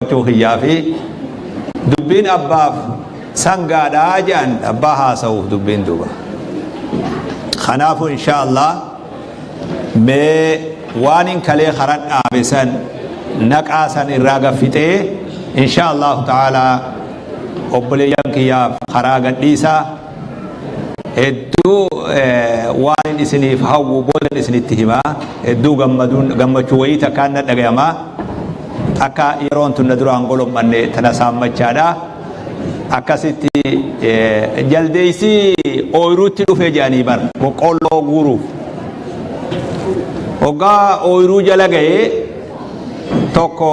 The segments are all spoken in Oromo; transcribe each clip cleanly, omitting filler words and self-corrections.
dubbachuu kiyyaa fi dubbiin abbaaf sangaadhaa jedhan abbaa haasa'uuf dubbiin duuba. Kanaafuu insha Allah mee waan hin kalee karan dhaabe san naqaa san irraa gaffixee insha Allahu ta'ala obboleeyyan kiyyaaf karaa gadhiisaa. Hedduu waan isiniif hawwu boodan isinitti himaa. Hedduu gammaduun gammachuu wayii takkaan na dhagayamaa. Akka yeroon tun na duraan golommanne tana saammachaadha. Akkasitti jaldeessi ooyiruutti dhufe jedhanii bar boqqoolloo guuruuf. Hoggaa ooyiruu jala ga'ee tokko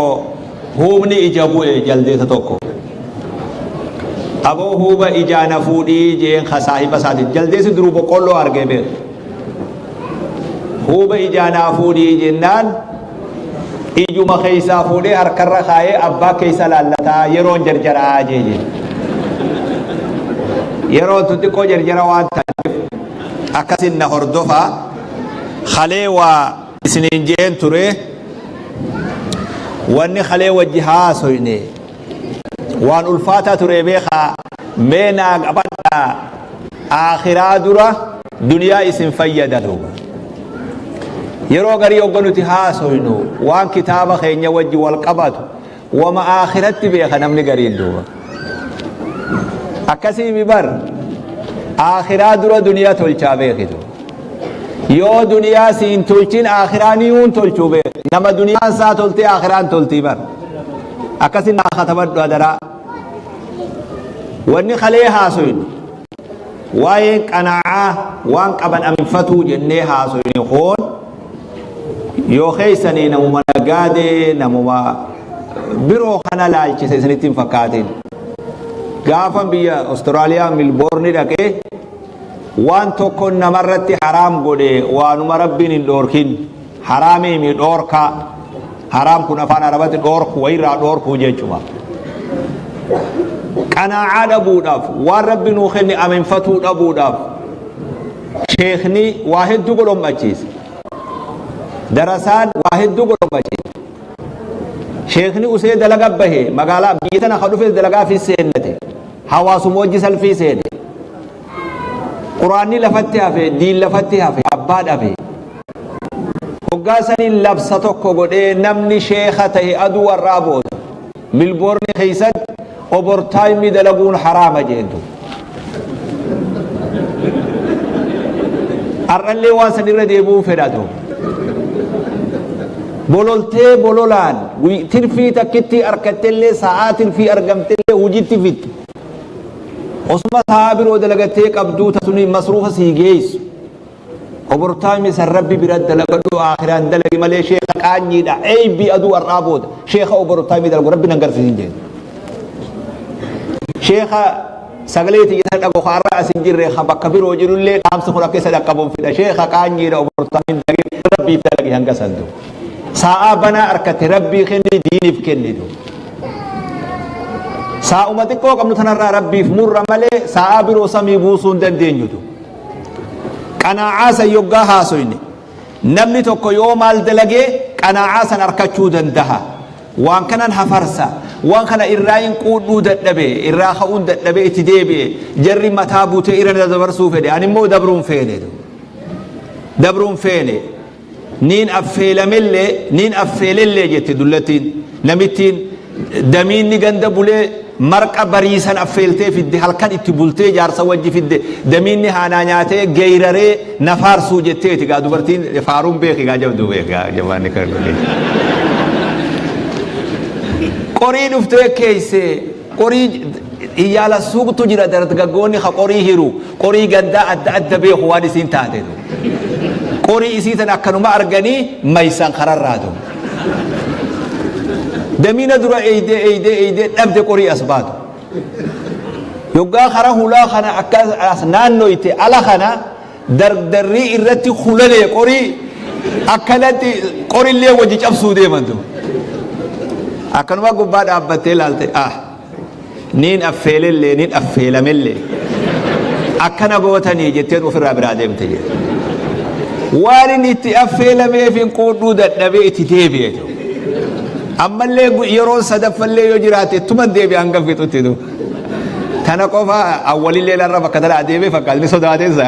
huubni ija bu'e jaldeessa tokko. Aboo huuba ijaa na fuudhii jeen ka saahiba isaatiin. Jaldeessi duruu boqqoolloo argee beeku. Huuba ijaa naa fuudhii jennaan ijuma keessaa fuudhee harkarra kaayee abbaa keessa laallataa yeroon jarjaraa jee jee. Yeroon tun xiqqoo jarjara waan taateef akkasin na hordofaa. Kalee waa isiniin jeen ture. Wanni kalee wajji haasoyne waan ulfaataa ture beekaa. Mee naa qabadhaa, aakhiraa dura duniyaa isin fayyada duuba. Yeroo garii hogga nuti haasoynu waan kitaaba keenya wajji wal qabatu wama aakhiratti beeka namni gariin duuba. Akkasii mi bar, aakhiraa dura duniyaa tolchaa beekitu. Yoo duniyaa siin tolchin aakhiraa niyuun tolchuu beek. Nama duniyaan isaa toltee aakhiraan toltii bar. Akkasin naa katabadhu adaraa. Wanni kalee haasoyne waa'een qanaa'aa waan qaban aminfatuu jennee haasoyne koon yoo keessanii namuma naggaadee namuma biroo kana laalchise isinitti hin fakkaatin. Gaafa biyya Awustiraaliyaa Milboorni dhaqee waan tokko namarratti haraam godhe, waanuma Rabbiin hin dhoorkin haraamii mi dhoorkaa. Haraam kun afaan Arabatti dhoorku, wayirraa dhoorkuu jechuudha. Qanaa'aa dhabuudhaaf, waan Rabbi nuu kenne aminfatuu dhabuudhaaf sheekni waa hedduu godhommachiise. Darasaan waa hedduu godhommachiise. Sheekni usee dalaga bahe magaalaa biyya tana ka dhufes dalagaa fi seennate. Hawaasuma wajji salfii seene. Quraanni lafatti hafe, diin lafatti hafe, abbaa dhabe. Hoggaa saniin labsa tokko godhee, namni sheeka ta'e aduu warraa booda Milboorni keessatti overtime dalaguun haraama jeentu. Har'allee waan san irra deebi'uun fedhatu. Bololtee bololaan tirfii takkitti argattellee, sa'aa tirfii argamtellee hojiitti fitti. Osuma sa'aa biroo dalagattee qabduu tasuni masruufa sii geessu. Overtime san Rabbi bira dalagadhu, aakhiraan dalagi malee sheeka qaanyiidha. Eeybii aduu har'aa booda sheeka overtime dalagu Rabbi nan garsiisin jeen. Sheeka sagalee tiyya dhabu har'a as hin jirre, ka bakka biroo jirullee dhaamsi kun akka isa dhaqqabuun fedha. Sheeka qaanyiidha, overtime dalagi, Rabbiif dalagi hanga santu. Sa'aa banaa harkatti Rabbii kenni, diiniif kennitu. Saa'uma xiqqoo qabnu tanarraa Rabbiif murra malee sa'aa biroo samii buusuu hin dandeenyutu. Qanaa'aa san yoggaa haasoyne, namni tokko yoo maal dalagee qanaa'aa san arkachuu dandaha? Waan kanan hafarsa, waan kana irraa hin quudhuu dadhabe, irraa ka'uun dadhabe, itti deebi'e, jarri mataa buutee irra na dabarsuu fedhe, ani immoo dabruun feene, dabruun feene. Niin affeelamellee, niin affeelellee jette dullattiin namittiin. Damiinni ganda bulee marqa bariisan affeeltee fidde, halkan itti bultee jaarsa wajji fidde. Damiinni haanaa nyaatee geeyraree na faarsuu jetteeti gaa. Dubartiin faaruun beeki gaa, jabduu beeki gaa, jabaanni kan qorii dhuftee keeyse qorii iyyaala suuqtu jira. Dargaggoonni ka qorii hiru, qorii gandaa adda adda beeku. Waan isiin taate qorii isii tan akkanuma arganii maysan kararraatu. Damiina dura eeydee eeydee eeydee dhabde qorii as baatu. Yoggaa kara hulaa kana akka as naannoyte ala kana dardarrii irratti hulalee qorii akkanatti qorillee wajji cabsuu deemantu. Akkanuma gubbaa dhaabbattee ilaalte, ah, niin affeelellee, niin affeelamellee akkana gootanii jetteen ofirraa biraa deemte jedhe. Waan inni itti affeelameef hin quudhuu dadhabee itti deebi'e. Ammallee yeroon sadaffallee yoo jiraate tuman deebi'e hanga fixutti du. Tana qofa awwalillee narra bakka tana adeemee fakkaata ni sodaateessa.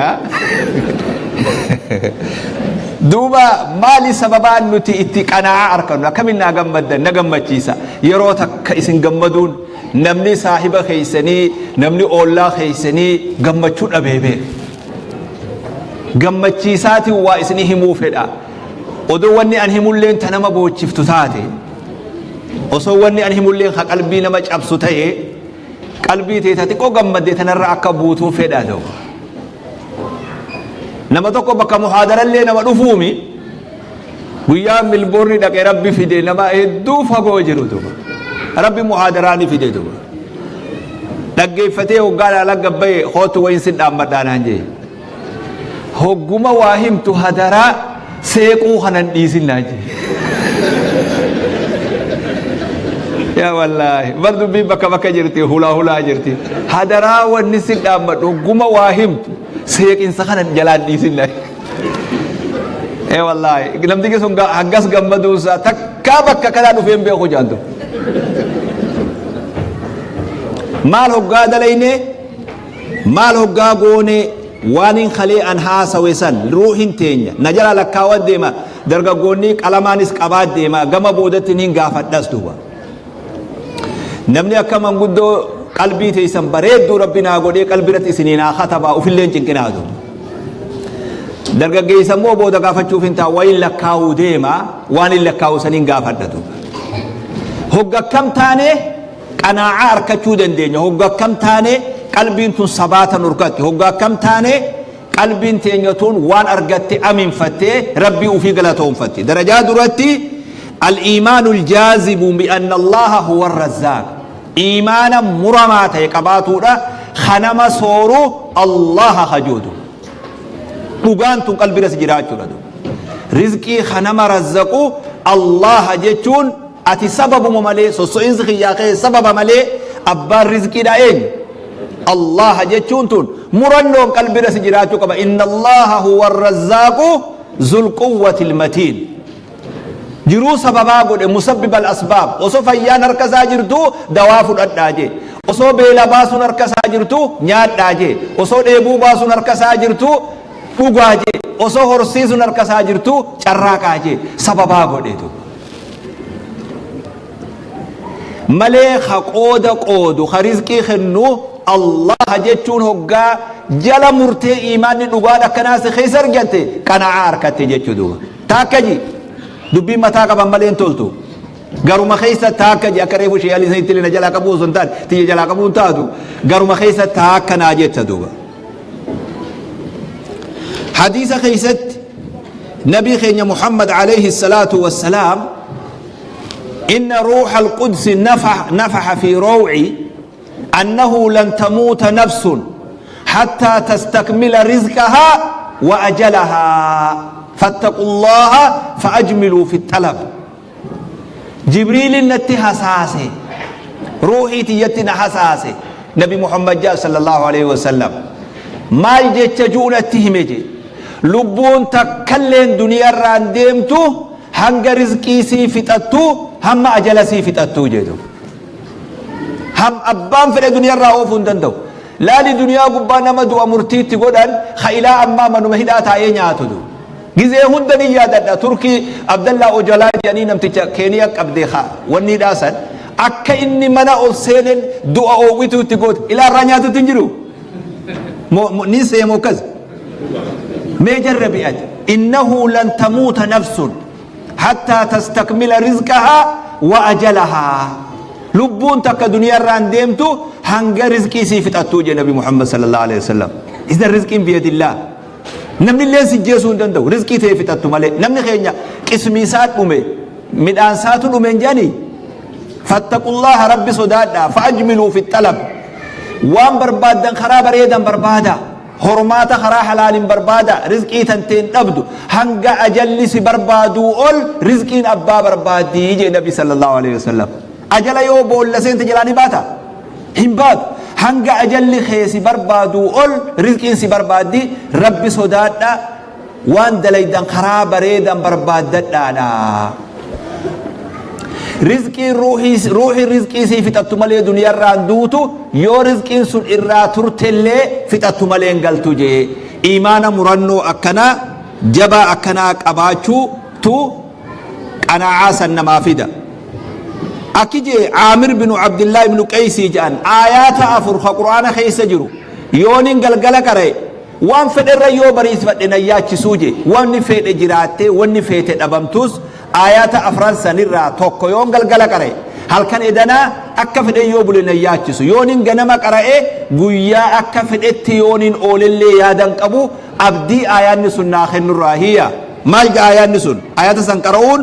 Duuba maali sababaan nuti itti qanaa'aa arkannu akkamiin naa gammaddan na gammachiisa yeroo takka isin gammaduun namni saahiba keessanii namni oollaa keessanii gammachuu dhabee beeka. Gammachiisaatiin waa isinii himuu fedha. Odoo wanni an himulleen ta nama boochiftu taate, osoo wanni an himulleen ka qalbii nama cabsu ta'e, qalbii tee ta xiqqoo gammadde tanarra akka buutuu fedha ta'u. Nama tokko bakka muhaadarallee nama dhufuumi guyyaa Milboorni dhaqee Rabbi fide nama hedduu fagoo jiru duuba. Rabbi muhaadaraa ni fide duuba. Dhaggeeffatee hoggaan ala gabbaye kootu wayin sin dhaammadhaa naan jee. Hogguma waa himtu hadaraa seequu kanan dhiisin naan jee. Yaa wallaahi bar dubbiin bakka bakka jirti hulaa hulaa jirti. Hadaraa wanni sin dhaammadhu hogguma waa himtu seeqinsa kanan jalaan dhiisin naan. Ee wallaahi namtichi sun hangas gammaduun isaa takkaa bakka kanaa dhufee hin beeku jaantu. Maal hoggaa dalayne maal hoggaa goone waan hin kalee an haasawe san ruuhin teenya na jala lakkaawa deema dargaggoonni qalamaanis qabaa deema gama boodatti niin gaafadhas duuba. Namni akka manguddoo qalbii teessan bareedduu rabbi naa godhee qalbii irratti isinii naa katabaa ufillee hin cinqinaa duuba. Dargaggeessa immoo booda gaafachuuf hin ta'a wayin lakkaa'uu deema waan hin lakkaa'u saniin gaafadha duuba. Hogga akkam taane qanaa'aa arkachuu dandeenya hogga akkam taane qalbiin tun sabaata nurkatti hogga akkam taane qalbiin teenya tun waan argatte aminfattee rabbii ufii galatoonfatte. Darajaa duratti al-iimaanu al-jaazibu bi'anna Allaha huwa ar-razzaaq. Iimaana muramaa ta'e qabaatuudha kanama sooru Allaha kajuudu. Dhugaan tun qalbiirra si jiraachuudha. Rizqii kanama razzaqu Allaha jechuun ati sababuma malee sosso'insi kiyyaa kee sababa malee abbaan rizqiidha eenyu? Allaha jechuun tun murannoon qalbiirra si jiraachuu qaba. Inna Allaha huwa ar-razzaaqu zul quwwatil matiin. Jiruu sababaa godhe musabbib al-asbaab. Osoo fayyaan harka isaa jirtu dawaa fudhadhaa jee. Osoo beela baasuun harka isaa jirtu nyaadhaa jee. Osoo dheebuu baasuun harka isaa jirtu dhugaa jee. Osoo horsiisuun harka isaa jirtu carraaqaa jee. Sababaa godhetu. Malee ka qooda qoodu ka rizqii kennu Allaha jechuun hoggaa jala murtee iimaanni dhugaan akkanaa si keessa argatte qana'aa arkatte jechuu duuba. Taakka ji dubbiin mataa qaban malee hin toltu. Garuma keessa taakka ji akka reefu shee alii sanitti illee na jalaa qabuu osoo hin taane tiyya jalaa qabuu hin taatu garuma keessa taakka naa jetta duuba. Hadiisa keessatti nabii keenya Muhammad alayhi salaatu wassalaam إن روح القدس نفح, نفح في روعي أنه لن تموت نفس حتى تستكمل رزقها وأجلها فاتقوا الله فأجملوا في الطلب جبريل نتي حساسي روحي تيتنا حساسي نبي محمد جاء صلى الله عليه وسلم maal jecha ju'u natti hime jee lubbuun takkalleen duniyarraan deemtu hanga rizqii sii fixattu hamma ajala sii fixattuu jee duuba ham abbaan fedhe duniyarraa oofuu hin danda'u laali duniyaa gubbaa nama du'a murtiitti godhan ka ilaa ammaa manuma hidhaa taa'ee nyaatu du gizee hunda ni yaadadha turkii abdallaa ojalaa jedhanii namticha keeniya qabde ka wanni hidhaa san akka inni mana ol seenen du'a oowwituu itti goote ilaa irraa nyaatutti hin jiru Ni seemo akkas. Mee jarrabi ati. Innahu lan tamuuta nafsun hattaa tastakmila rizqahaa wa ajalahaa. Lubbuun takka duniyaarraan deemtu hanga rizqii sii fixattuu jee Nabi Muhammad sallallahu alaihi wasallam. Idan rizqiin biyadillaah. Namni illee si jeesuu hin danda'u. Rizqii ta'e fixattu malee. Namni keenya qismii isaa dhume midhaan isaatu dhume hin jedhanii. Fattaqullaaha Rabbi sodaadhaa fa'ajmiluu fi xalab. Waan barbaaddan karaa bareedan barbaada. Hormaata karaa halaalin barbaada. Rizqii tanteen dhabdu. Hanga ajalli si barbaaduu ol rizqiin abbaa barbaaddii jee Nabi sallallahu alaihi wasallam. Ajala yoo boolla seente jalaa ni baata? Hin baatu. Hanga ajalli kee si barbaaduu ol rizqiin si barbaaddi. Rabbi sodaadha. Waan dalaydan karaa bareedan barbaaddadhaadha. Rizqiin ruuhii rizqii sii fixattu malee duniyarraan duutu, yoo rizqiin sun irraa turtellee fixattu malee hin galtu jee. Iimaana murannoo akkanaa jabaa akkanaa qabaachuutu qanaacaa san namaa fida. Akki jee Caamir binu Abdillaa ibnu Qeysii jedhan, aayaata 4 ka Qur'aana keessa jiru yoonin galgala qara'e waan fedherra yoo bariisfadhe nan yaachisuu jee. Wanni fedhe jiraattee wanni feete dhabamtus, aayaata afran sanirraa tokko yoon galgala qara'e halkan edanaa akka fedhe yoo bule nan yaachisu, yoonin ganama qara'e guyyaa akka fedhetti yoonin oolellee yaadan qabu, abdii aayaanni sun naa kennurraa hiya. Maal ja'a aayaanni sun? Aayaata san qara'uun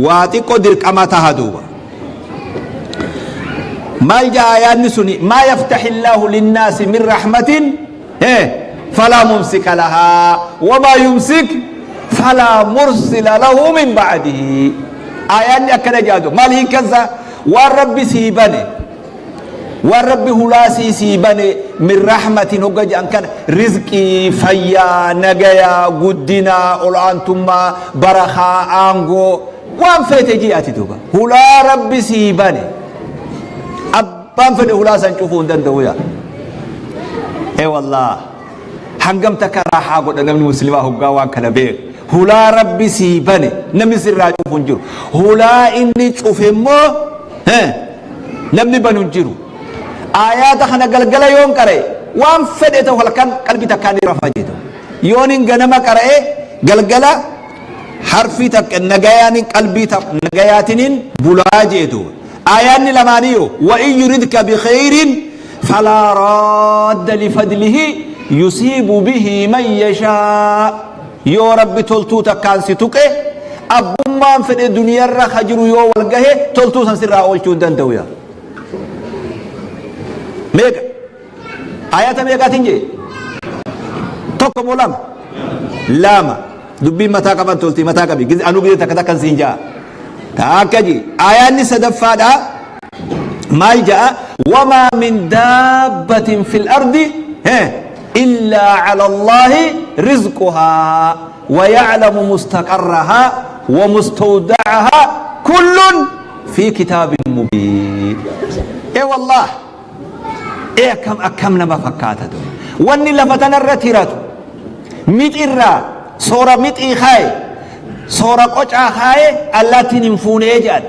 waa xiqqoo dirqama taha duuba. Maal ja'a aayaanni suni? Maa yaftahi illaahu linnaasi min rahmatin falaa mumsika lahaa, wamaa yumsik falaa mursila lahu min ba'dihi. Aayaanni akkana jaadu maal hiikkansa? Waan Rabbi sii bane, waan Rabbi hulaasii sii bane, min rahmatin hogga jedhan kana rizqii, fayyaa, nagayaa, guddinaa, ol'aantummaa, barakaa, aangoo, waan feete ji'ati duuba. Hulaa Rabbi sii bane abbaan fedhe hulaa san cufuu hin danda'u. Yaa ee wallah, hangam takka raaxaa godha namni muslimaa hoggaa waan kana beeku. Hulaa Rabbi sii bane namni sirraa cufu hin jiru, hulaa inni cufe immoo namni banu hin jiru. Aayaata kana galgala yoon qara'e waan fedhe ta'u halkan qalbii takkaan ni rafa jedhu. Yoonin ganama qara'e galgala harfii takka nagayaanin qalbii nagayaatinin bulaa jeetu. Aayaanni lamaaniyo, wa in yuridka bikhayrin falaa raadda lifadlihi yusiibu bihi man yashaa. Yoo Rabbi toltuu takkaan si tuqe, abbummaan fedhe duniyarra ka jiru yoo wal gahe toltuu san sirraa oolchuu hin danda'u. Yaa meeqa ayata meeqaatiin jee? Tokko moo lama? Lama. Dubbiin mataa qaban tolti, mataa qabi. Anuu gizee takka takkan siin ja'a takka ji. Ayaanni sadaffaadha maal ja'a? Wamaa min daabbatin fil ardi illaa cala Allaahi rizquhaa ويعلم مستقرها ومستودعها كل في كتاب مبين. اي والله، ايه akkam akkam nama fakkaata. Wanni lafa tanarra tiratu mixirraa soora mixii kaaye, soora qocaa kaaye, allaattiin hin fuunee jedhan.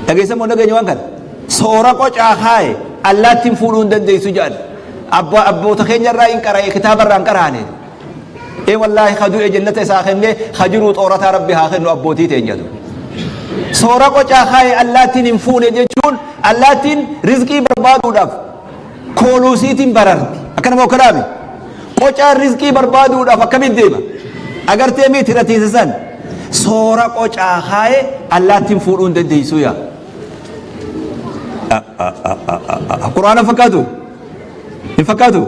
Dhageessa moo dhageenya waan kana? Soora qocaa kaaye allaattiin fuudhuu hin dandeessu jedhan. Abboota keenya irraa hin qara'e, kitaaba irraa hin qaraane. Ee wallaahi, ka du'e jannata isaa kennee, ka jiruu xoorataa Rabbi haa kennu abbootii teenyatu. Soora qocaa kaaye allaattiin hin fuune jechuun, allaattiin rizqii barbaaduudhaaf kooluusiitiin bararti. Akkanuma okkanaami. Qocaan rizqii barbaaduudhaaf akkamitti deema? Agartee miti ratiisa san? Soora qocaa kaaye allaattiin fuudhuu hin dandeessu yaa. Quraana fakkaatu? Hin fakkaatu?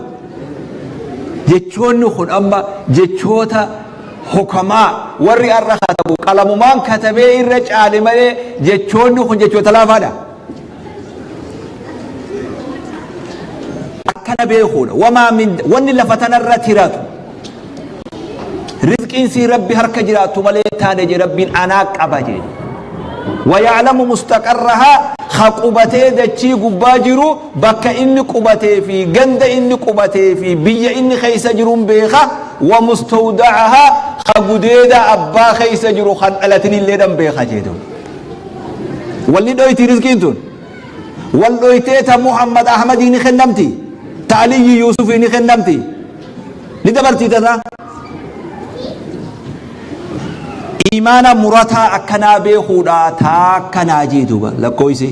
Jechoonni kun amma jechoota hukamaa warri har'a katabu qalamumaan katabee irra caale malee, jechoonni kun jechoota laafaadha. Akkana beekuudha. Wamaa min wanni lafa tanarra tiratu rizqiin sii Rabbi harka jiraattu malee taane je, Rabbiin anaa qaba jee. ويعلم مستقرها, ka qubatee dachii gubbaa jiru, bakka inni qubatee fi ganda inni qubatee fi biyya inni keessa jiruun beeka. ومستودعها, ka gudeeda abbaa keessa jiru kan dhalatinillee dhan beeka jedhu. Walli dhoyti rizqiin tun wal dhoytee, ta Muhammad Ahmadii ni kennamti, ta Aliyyi Yuusufii ni kennamti, ni dabartii tana. Imaana murataa akkanaa beekuudha. Taakkanaa jee duuba lakkoofsi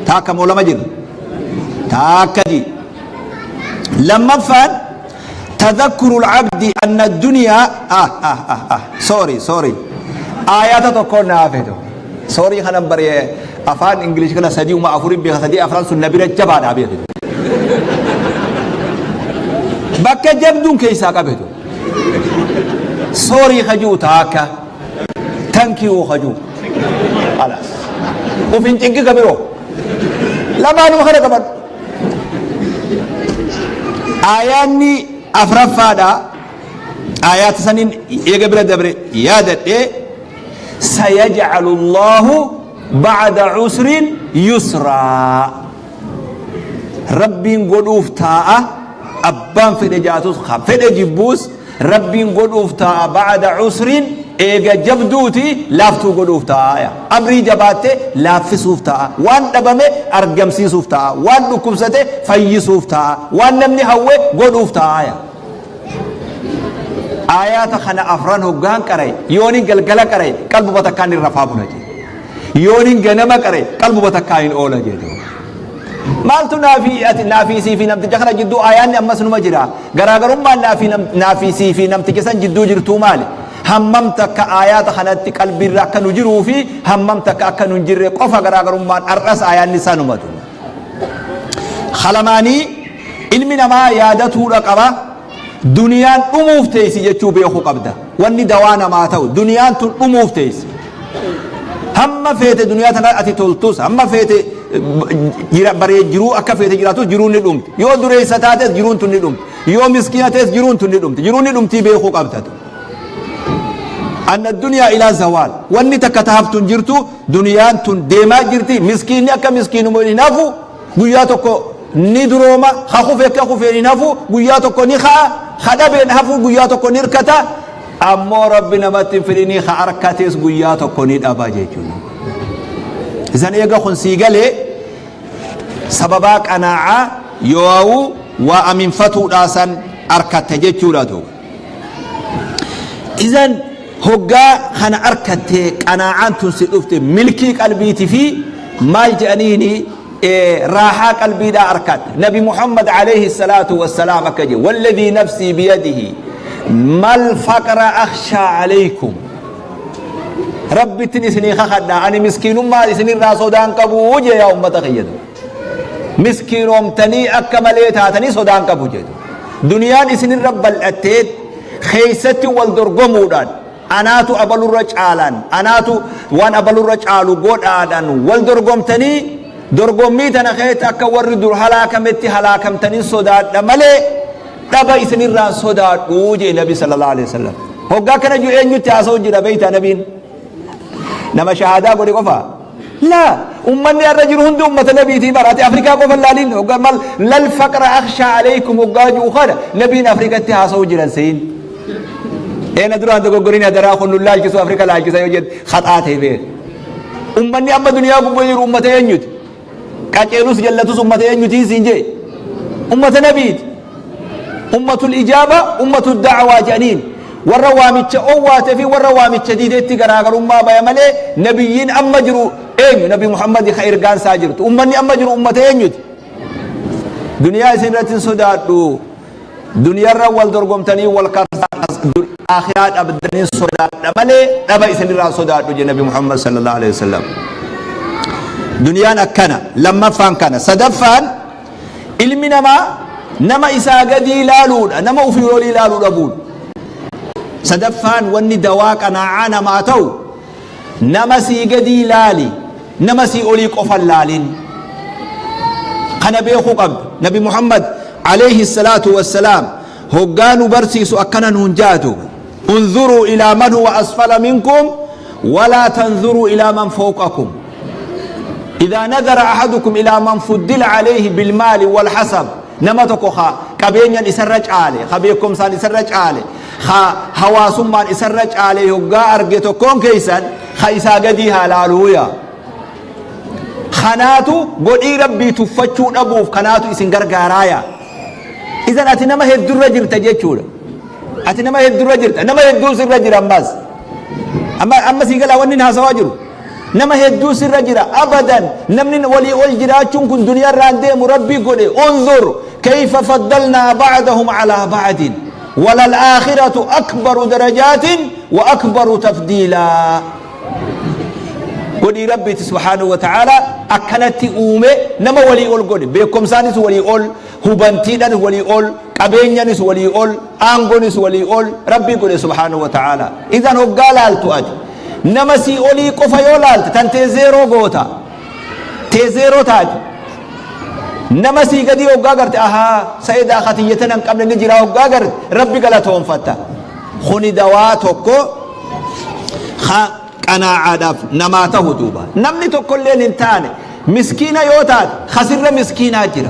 taakka moo lama jira? Taakka ji. Lammaffaan, تذكر العبد أن الدنيا sorry, sorry, آيات tokko naafeto. Sorry, kanan bare afaan English kana sadii uma afurin beeka. Sadii afran sun na bira jabaadha beekitu, bakka jabduun keessaa qabetu. Sorry kajuu taakka, thank you kajuu خلاص. Ufin cinqi kabiroo lamaanuma kana qaban. Aayaanni afraffaadha, aayaata saniin eega bira dabre yaadadhe. Sayaj'alu Allaahu ba'da usrin yusraa. Rabbiin godhuuf taa'a, abbaan fedhe jaatus ka fedhe jibbuus, Rabbiin godhuuf taa'a ba'da usrin, eega jabduuti laaftuu godhuuf taa'a. Amrii jabaatte laaffisuuf taa'a, waan dhabame argamsiisuuf taa'a, waan dhukkubsate fayyisuuf taa'a, waan namni hawwe godhuuf taa'a. Aayaata kana afran hoggaan qara'e, yoonin galgala qara'e qalbuma takkaan hin rafaa bula jedhe, yoonin ganama qara'e qalbuma takkaan hin oola jedhe. Maaltu naafii ati naafii sii fi namticha kana jidduu? Aayaanni ammas numa jira. Garaagarummaan naafii sii fi namticha san jidduu jirtuu maali? Hammam takka aayaata kanatti qalbiirra akka nu jiruu fi hammam takka akka nu hin jirre qofa garaagarummaan. Har'as aayaanni sanumatu kalamaanii. Ilmi namaa yaadatuudha qaba, duniyaan dhumuuf teessi jechuu beekuu qabda. Wanni dawaa namaa ta'u, duniyaan tun dhumuuf teessi. Hamma feete duniyaa tana ati toltus, hamma feete baree jiruu akka feete jiraatus, jiruun ni dhumti. Yoo dureessa taates, jiruun tun ni dhumti. Yoo miskiina ta'es, jiruun tun ni dhumti. Jiruun ni dhumtii beekuu qabda. Anna duniyaa ilaa zawaal, wanni takka tahaftun jirtu. Duniyaan tun deemaa jirti. Miskiinni akka miskiinuma hin hafu, guyyaa tokko ni durooma. Ha kufe akka kufeen hin hafu, guyyaa tokko ni ka'a. Ha dhabeen hafu, guyyaa tokko ni hirkata. Ammoo Rabbi namatti hin fidhinii, ha harkatees guyyaa tokko ni dhaba jechuudha. Isan eega kun sii galee, sababaa qanaacaa yoo waa aminfatuudhaa san arkatte jechuudha duuba. Isan hoggaa kana arkatte, qanaacaan tun si dhufte, milkii qalbiiti fi maal jedhaniini, raaxaa qalbiidhaa arkatte. Nabi Muhammad alayhi salaatu wassalaam akka jedhe: "والذي نفسي بيده ما الفقر أخشى عليكم." Rabbittin isinii kakadha, ani miskiinummaa isinirraa sodaan qabu jee. Yaa ummata kiyyadu, miskiinoomtanii akka malee taatanii sodaan qabu jedhu. Duniyaan isinirra bal'attee keeysatti wal dorgomuudhaan, anaatu abalurra caalaan, anaatu waan abalurra caalu godhaadhaan wal dorgomtanii, dorgommii tana keessa akka warri dur halaakametti halaakamtanii sodaadha malee dhaba isinirraan sodaadhu jee Nabi sallallahu alaihi wasallam. Hoggaa kana jiru eenyutti haasa'u jira beeyta? Nabiin nama shahaadaa godhe qofa laa. Ummanni har'a jiru hundi ummata nabiitii baraate. Afrikaa qofa laaliin. Hoggaa mal "لا الفقر أخشى عليكم" hoggaa jiru kana nabiin Afrikatti haasa'u jiran seyin. Eena duraan dogoggorin adaraa, kun nu laalchisu, Afrika laalchisa yoo jedhe haxaa ta'e beek. Ummanni amma duniyaa gubbaa jiru ummata eenyuti? Qaceelus jallatus ummata eenyuti siin jee? Ummata nabiiti. أمة الإجابة، أمة الدعوة jedhaniin. Warra waamicha owwaate fi warra waamicha diideetti garaagarummaa baya malee, nabiyyiin amma jiru eenyu? Nabi Muhammad ka ergaan isaa jirtu. Ummanni amma jiru ummata eenyuti? Duniyaa isin irratti hin sodaadhu. Duniyaarra wal dorgomtanii wal karsaa akhiraa dhabdanii sodaadha malee dhaba isinirraa sodaadhu je Nabi Muhammad sallallahu alaihi wasallam. Duniyaan akkana. Lammaffaan kana. Sadaffaan, ilmi namaa nama isaa gadii ilaaluudha, nama ufii olii ilaaluu dhabuudha. Sadaffaan wanni dawaa qanaacaa namaa ta'u, nama sii gadii ilaali, nama sii olii qofa laalin. Kana beekuu qabda. Nabi Muhammad alayhi salaatu wassalaam hoggaa nu barsiisu akkana nuun jaatu: "انظروا إلى من هو أسفل منكم ولا تنظروا إلى من فوقكم. إذا نظر أحدكم إلى من فضل عليه بالمال والحسب." Nama tokko ka qabeenyan isarra caale, ka beekumsaan isarra caale, ka hawaasummaan isarra caale hoggaa arge tokkoon keeysan, ka isaa gadii haa laaluuya. Kanaatu godhii Rabbii tuffachuu dhabuuf kanaatu isin gargaaraaya. Idan ati nama heddurra jirta jechuudha. Ati nama heddurra jirta, nama hedduu sirra jira. Ammas amma amma sii galaa wanni haasawaa jiru, nama hedduu sirra jira. Abadan namni walii ol jiraachuun kun duniyaarraan deemu Rabbii godhe. انظر كيف فضلنا بعضهم على بعض وللآخرة أكبر درجات وأكبر تفضيلا. Godhii Rabbiiti subhaanahu wa ta'ala akkanatti uume. Nama walii ol godhe, beekumsaanis walii ol, hubantiidhanis walii ol, qabeenyanis walii ol, aangonis walii ol Rabbii godhe subhaanahu wa ta'ala. Idan hoggaa laaltu, ati nama sii olii qofa yoo laalte, tan tee zeeroo goota, tee zeeroo taati. Nama sii gadii hoggaa garte, ahaa, sa'idaa katiyyatan hin qabne ni jira hoggaa garte, Rabbi galatoonfatta. Kuni dawaa tokko. Qanaacaadhaaf namaa tahu duuba. Namni tokkolleen hin taane miskiina yoo taate khasirra miskiinaa jira.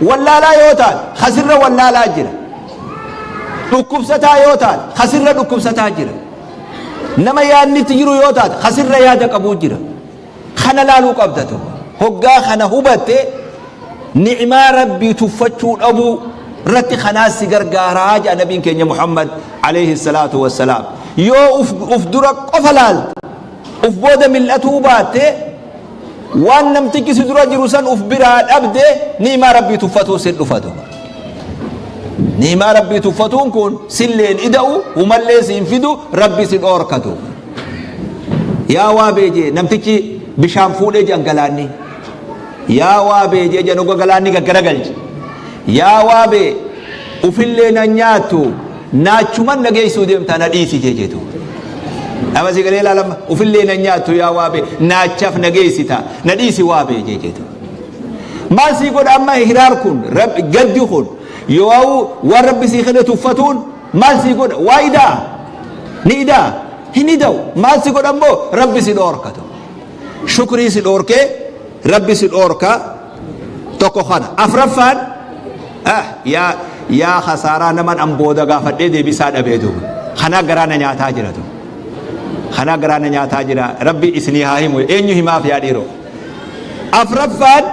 Wallaalaa yoo taate khasirra wallaalaa jira. Dhukkubsataa yoo taate khasirra dhukkubsataa jira. Nama yaadni itti jiru yoo taate khasirra yaada qabuu jira. Kana laaluu qabda duuba. Hoggaa kana hubatte ni'maa Rabbii tuffachuu dhabuu irratti kanaas si gargaaraa jedha nabiin keenya Muhammad alayhi salaatu wassalaam. Yoo uf dura qofa laalte uf booda mil'atuu baatte waan namtichi si dura jiru san uf biraa dhabde ni'maa Rabbii tuffatuu si dhufa duuba. Ni'maa Rabbii tuffatuun kun silleen ida'u humallee siin fidu Rabbi si dhoorka duuba. Yaa waa beejee namtichi bishaan fuudhee jedhan galaanni. Yaa waa beejee jedhan oga galaanni gaggaragalche. Yaa waa bee ufillee nan nyaattu naachuman na geessuu deemtaa na dhiisi jee jeetu. Nama si galee ilaalama ufillee nan nyaattu yaa waa bee naachaf na geessita na dhiisi waa bee jee jeetu. Maal sii godha amma hiraar kun gaddi kun yoo waan rabbi sii kenne tuffatuun maal sii godha waa idaa ni idaa hin ida'u maal si godha immoo rabbi si dhoorkatu. Shukrii si dhoorkee rabbi si dhoorka tokko kana. Afraffaan yaa yaa khasaaraa naman an booda gaafadhee deebisaa dhabee duuba. Kanaa garaa na nyaataa jira duuba. Kanaa garaa na nyaataa jira rabbi isinii haa himu eenyu himaaf yaa dhiiroo. Afraffaan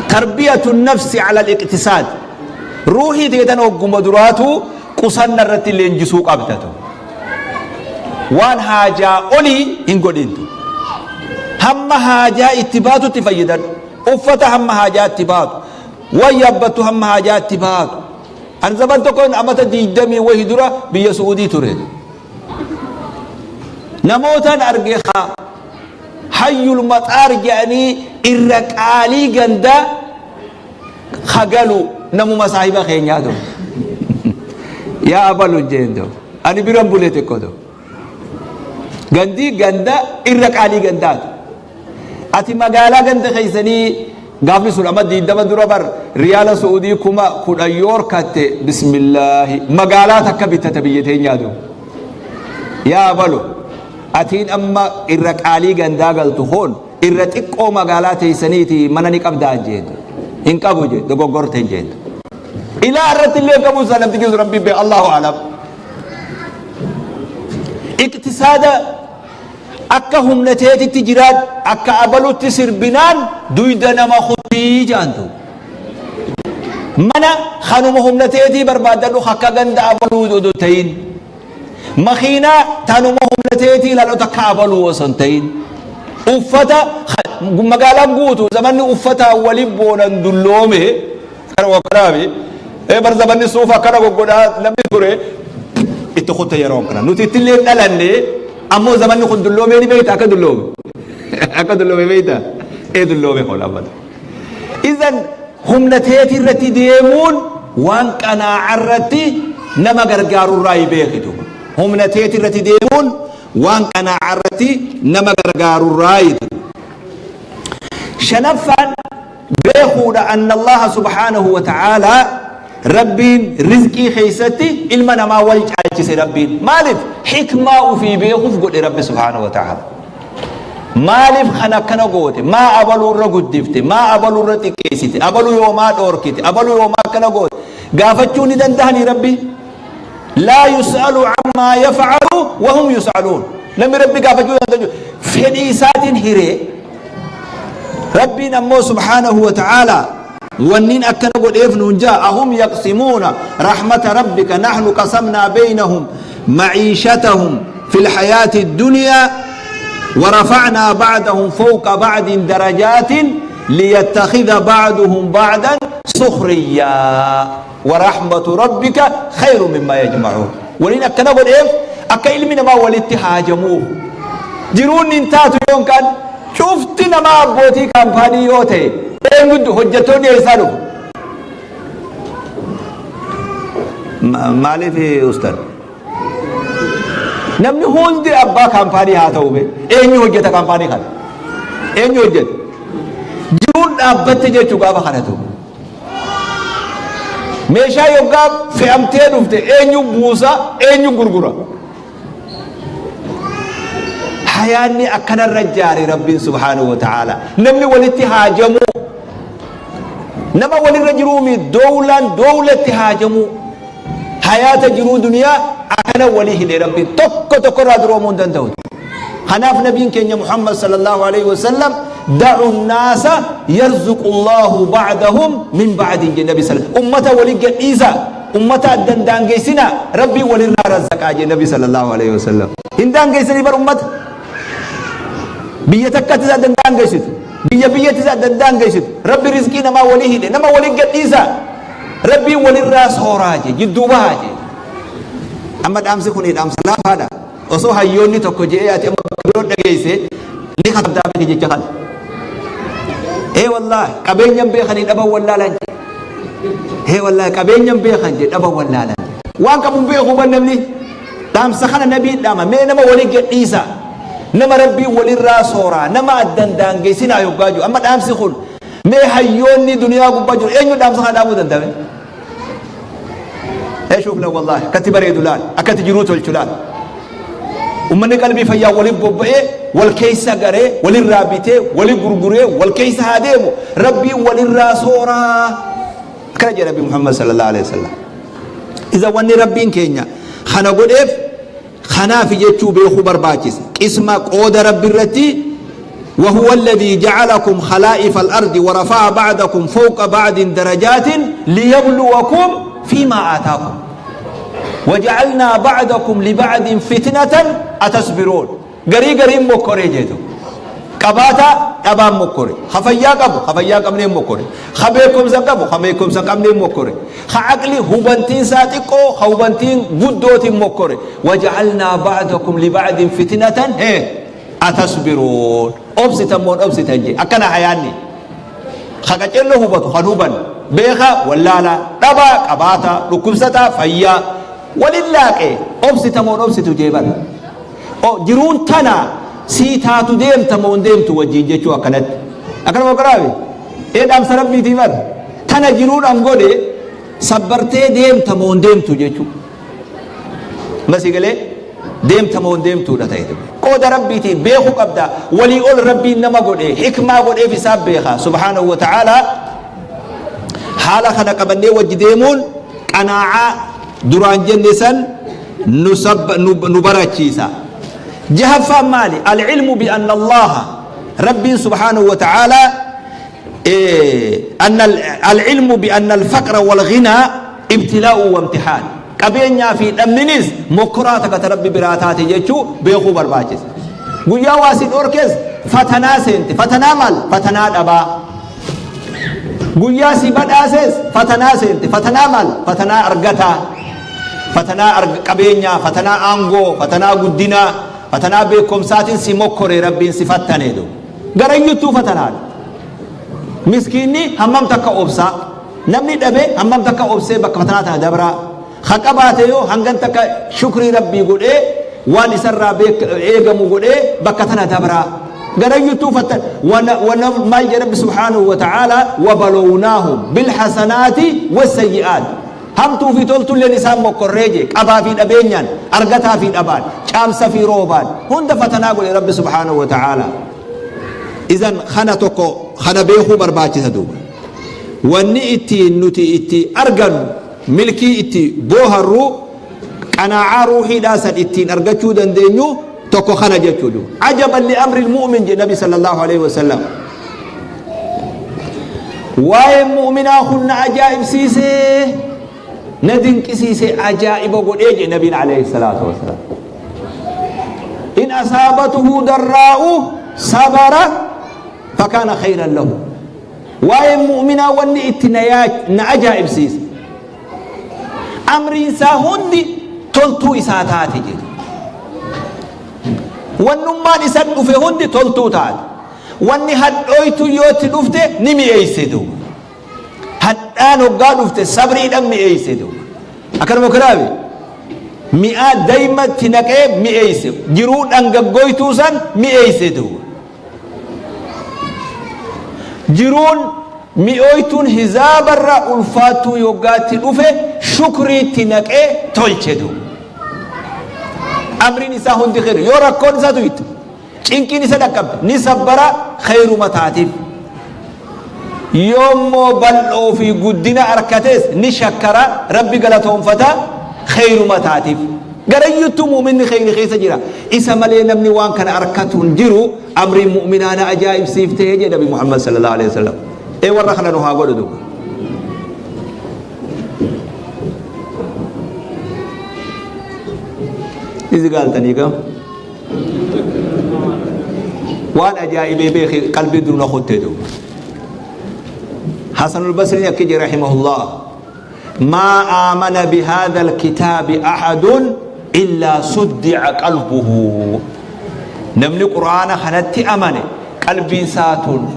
tarbiyatu nafsi ala al-iqtisaad. Ruuhii teetan hogguma duraatu qusanna irratti leenjisuu qabda duuba. Waan haajaa olii hin godhintu. Hamma haajaa itti baatutti fayyadadhu. Uffata hamma haajaa itti baatu. Waan yaabbattu hamma haajaa itti baatu. An zaman tokkoon amata 20 wahi dura biyya Su'uudii ture. Namootaan arge hayyul maxaar jedhanii irra qaalii ganda kagalu namuma saahiba keenyaa ta'u. Yaa abalu jeen ta'u. Ani biran bulee xiqqoo ta'u. Gandii ganda irra qaalii gandaati. Ati magaalaa ganda keessanii gaafni sun amma 20 dura bar riyaala Su'uudii 10,000 yoo horkatte bismillaahi magaalaa takka bittata biyya teenyaa ta'u. Yaa abalu atiin amma irra qaalii gandaa galtu kun irra xiqqoo magaalaa teessaniiti mana ni qabdaa jeen. Hin qabu jeen dogoggorte hin jeen. Ilaa irratti illee qabu isaa namti keessu rabbi bee Allahu alam. Iqtisaada akka humna teetitti jiraad akka abalutti sirbinaan duyda nama kutii jaantu. Mana kanuma humna teetii barbaaddadhu akka ganda abaluu odoo ta'in. Makiinaa tanuma humna teetii ilaalu takka abaluu osoo hin ta'in. Uffata magaalaan guutu zamanni uffataan waliin boonan dulloome kana kanaami bar zamanni suufa akkana goggodhaa namni ture itti kutte yeroo kana nuti itti illee dhalanne ammoo zamanni kun dulloomee ni beekta akka dulloome akka dulloome beekta ee dulloome kun ammata. Izan humna teetii irratti deemuun waan qanaa'a irratti nama gargaarurraa hin beekitu. Humna teetii irratti deemuun waan qanaa'a irratti nama gargaarurraa hitu. Shanaffaan beekuudha anna Allaha subhaanahu wa ta'aalaa Rabbiin rizqii keessatti ilma namaa wal caalchise Rabbiin. Maaliif? Hikmaa ufii beekuuf godhe Rabbi subhaanahu wa ta'aalaa. Maaliif kan akkana goote? Maa abaluu irra guddifte? Maa abaluu irra xiqqeessite? Abaluu yoomaa dhoorkite? Abaluu yoomaa akkana goote? Gaafachuu ni dandahanii Rabbi? Laa yus'alu ammaa yaf'alu wa hum yus'aluun. Namni Rabbi gaafachuu danda'u fedhii isaatiin hiree. Rabbiin ammoo subhaanahu wa ta'aalaa wanniin akkana godheef nuun jaa ahum yaqsimuuna rahmata rabbika nahnu qasamnaa beynahum maciishatahum fil hayaati dunyaa ورفعنا بعدهم فوق بعد درجات ليتخذ بعضهم بعضا سخريا ورحمة ربك خير مما يجمعون. ولين أكنا قول إيه أكا علمنا ما ولدت حاجموه jiruun hin taatu yoon kan cufti nama abbootii kaampaanii yoo ta'e eenyutu hojjettoonni eessaa dhufu? Maaliif ustad? Namni hundi abbaa kaampaanii haa ta'u bee eenyu hojjeta kaampaanii kana? Eenyu hojjeta? Jiruun dhaabbatte jechuu gaafa kana ta'u. Meeshaa yoggaa fe'amtee dhufte eenyu buusa eenyu gurgura? Hayaanni akkanarra jaare Rabbiin subhaanahu wa ta'ala. Namni walitti haajamuu, nama walirra jiruumi dowlaan dowlatti haajamuu, hayaata jiruu duniyaa akkana walii hidhe Rabbiin, tokko tokkorraa duroomuu hin danda'u. Kanaaf nabiin keenya Muhammad sallallahu alaihi wasallam, "Da'u naasa yarzuqu Allahu ba'dahum min ba'din," jedhe nabi sallallahu. Ummata walii gadhiisa, ummata addan daangeessina, Rabbiin walirraa razzaqaa jedhe nabi sallallahu alaihi wasallam. Hin daangeessanii bar, ummata biyya takkatti isa addan daangeessitu, biyya biyyatti isa addan daangeessitu. Rabbi rizqii namaa walii hidhe, nama walii gadhiisa, Rabbiin walirraa sooraa je, jidduu bahaa je. Amma dhaamsi kun dhaamsa laafaadha. Osoo hayyoonni tokko je'ee ati amma bakka biroo dhageesse, ni katabdaa miti jecha kana. Ee wallaahi, qabeenyan beekanii dhaban wallaalan je. Ee wallaahi, qabeenyan beekan je, dhaban wallaalan je. Waan qabu beeku ban namni. Dhaamsa kana nabii dhaama, mee nama walii gadhiisa, nama Rabbiin walirraa sooraa, nama addan daangeessinaa yoggaa jiru. Amma dhaamsi kun, mee hayyoonni duniyaa gubbaa jiru eenyu dhaamsa kana dhaamuu danda'ame? Ee, shuuf la, wallaahi, akkatti bareedu laal, akkatti jiruu tolchu laal. Ummanni qalbii fayyaa waliin bobba'ee, wal keessa garee, walirraa bitee, walii gurguree, wal keessa haa deemu, Rabbiin walirraa sooraa, akkana jedha Nabi Muhammad sallallahu alaihi wasallam. Iza wanni Rabbiin keenya kana godheef kanaaf jechuu beekuu barbaachisa. Qisma qooda Rabbi irratti, وهو الذي جعلكم خلائف الأرض ورفع بعضكم فوق بعض درجات ليبلوكم فيما آتاكم وجعلنا بعضكم لبعض فتنة أتصبرون. Garii gariin mokkoree jeetu, qabaata dhabaan mokkore, ha fayyaa qabu ha fayyaa qabneen mokkore, ha beekumsa qabu ha beekumsa qabneen mokkore, ha aqli hubantiin isaa xiqqoo ha hubantiin guddootiin mokkore. وجعلنا بعضكم لبعض فتنة hee أتصبرون, obsitan moon obsitan je. Akkana hayaanni ha qacello hubatu han huban, beeka wallaala, dhabaa qabaata, dhukkubsataa fayyaa walin laaqe, obsita moon obsitu jee bara. Jiruun tana sii taatu deemta moon deemtu wajjiin jechuu akkanatti akkanuma garaabe. Ee, dhaamsa Rabbiitii bar. Tana jiruun an godhe sabbartee deemta moon deemtu jechuu masii galee, deemta moon deemtuudha ta'e. Qooda Rabbiitiin beekuu qabda. Walii ol Rabbiin nama godhe, hikmaa godheef isaa beeka subhaanahu wa ta'aalaa. Haala kana qabannee wajji deemuun qanaacaa duraan jenne san nu barachiisa. Jahaffaan maali? العلم بأن الله, Rabbiin subhaanahu wa ta'aalaa, أن العلم بأن الفقر والغنى ابتلاء وامتحان. Qabeenyaa fi dhabninis mokkoraa takka Rabbi biraa taate jechuu beekuu barbaachisa. Guyyaa waa si dhorkees fatanaa seente. Fatanaa maal? Fatanaa dhabaa. Guyyaa si badhaasees fatanaa seente. Fatanaa maal? Fatanaa argataa, fatanaa qabeenyaa, fatanaa aangoo, fatanaa guddinaa, fatanaa beekumsaatiin si mokkore. Rabbiin si fattaneetu garayyuttuu fatanaadha. Miskiinni hammam takka obsaa, namni dhabe hammam takka obsee bakka fatanaa tana dabraa, ha qabaate yoo hangan takka shukrii Rabbii godhee, waan isarraa eegamu godhee bakka tana dabraa, garayyuttuu fattan. Maal jedha Rabbi subhaanahu wa ta'ala? وبلوناهم بالحسنات والسيئات. Hamtuu fi toltulleen isaan mokkorree je. Qabaa fi dhabeenyaan, argataa fi dhabaan, caamsa fi roobaan, hunda fatanaa godhe Rabbi subhaanahu wa ta'ala. Idan kana tokko kana beekuu barbaachisa. Duuba wanni ittiin nuti itti argannu, milkii itti booharru, qanaacaa ruuxiidhaa san ittiin argachuu dandeenyu tokko kana jechuudha. عجبا لأمر المؤمن jedhe nabi sallallahu alaihi wasallam. Waa'ee mu'minaa kun na ajaa'ibsiisee, na dinqisiisee, ajaa'iba godhee jedhe nabiin alayhi salaatu wasalaam. إن أصابته ضراء صبر فكان خيرا له. Waa'ee mu'minaa wanni itti na ajaa'ibsiise, amriin isaa hundi toltuu isaa taate jedhe. Wannummaan isa dhufe hundi toltuu taate. Wanni hadhooytu yoo itti dhufte ni mi'eeyse duuba. Hadhaan hoggaa dhufte sabriidhaan mi'eeyse duuba. Akkanuma kanaafi mi'aa daymatti naqee mi'eeyse, jiruu dhangaggooytuu san mi'eeyse duuba. Jiruun mi'ooytuun hizaabarra ulfaattuu yoggaatti dhufe shukriitti naqee tolche duuba. Amriin isaa hundi khayr. Yoo rakkoon isaa tuyte Cinqiin isa dhaqqabde ni sabbara khayruma taatiif. Yoommoo bal'oo fi guddina arkates ni shakkara, Rabbi galatoonfata khayruma taatiif. Garayyuttuu mu'minni khayri keessa jira. Isa malee namni waan kana arkatu hin jiru. Amriin mu'minaa na ajaa'ibsiifte jedhe Nabi Muhammad sallallahu alaihi wasallam. Ee warra kana nu haa godhu duuba. Izi gaaltanii gam. Waan ajaa'ibee beeki qalbii dur na kutte duuba. Hasanul Basriin akki jedhe rahimahullah. Maa aamana bihaadha alkitaabi ahadun illaa suddi'a qalbuhu. Namni Qur'aana kanatti amane qalbiin isaa tun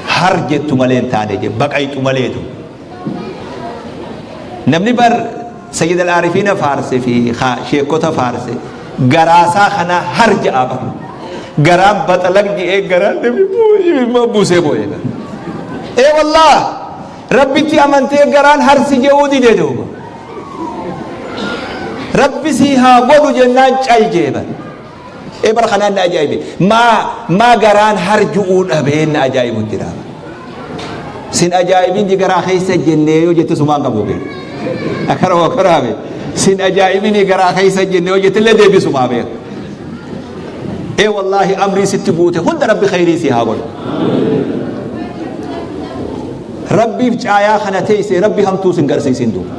har jettu malee hin taane jedhe, baqayxu malee tu. Namni bar Sayyid al-Aarifiina faarse fi sheekota faarse garaasaa kana har ja'a bar. Garaan baxalaq je'ee garaan namni buusee boo'ee. Ee wallaah! Rabbitti amantee garaan har si je'uu dide duuba. Rabbi sii haa godhu jennaan cal jee bar. Ee bara kanaan na ajaa'ibe. Maa maa garaan har ju'uu dhabee na ajaa'ibu jira. Sin ajaa'ibin ji garaa keessa jennee yoo jette sumaan qabu beeku. Akkana waa karaabe. Sin ajaa'ibini garaa keessa jennee yoo jette illee deebisumaa beeku. Ee wallaahi amrii sitti buute hunda Rabbi khayrii si haa godhu. Rabbiif caayaa kana teessee Rabbi hamtuu sin garsiisin duuba.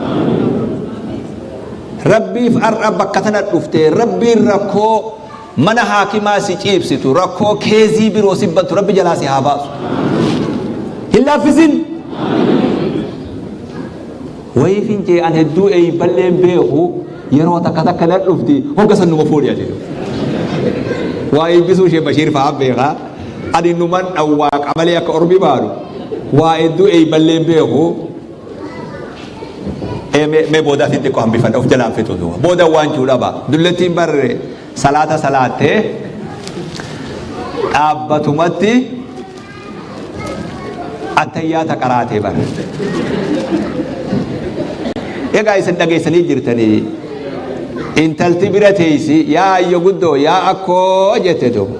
Rabbiif har'a bakka tana dhuftee Rabbiin rakkoo mana haakimaa si ciibsitu, rakkoo keezii biroo si bantu Rabbi jalaa si haa baasu. Hin laaffisin. Wayiifin jee an hedduu eeyballeen beeku yeroo takka takka na dhufti hogga san numa fuudhi ati. Waa eebbisuu ishee Bashiir fa'aa beekaa. Ani numan dhawwaaqa malee akka ormi baanu waa hedduu eeyballeen beeku. Mee boodaatiin xiqqoo hambifadha of jalaan fixu duuba. Booda waan jiru dhaba. Dullattiin barre salaata salaattee dhaabbatumatti attayyaata qaraatee bara. Egaa isin dhageessanii jirtanii intalti bira teessi yaa ayyo guddoo yaa akkoo jette duuba.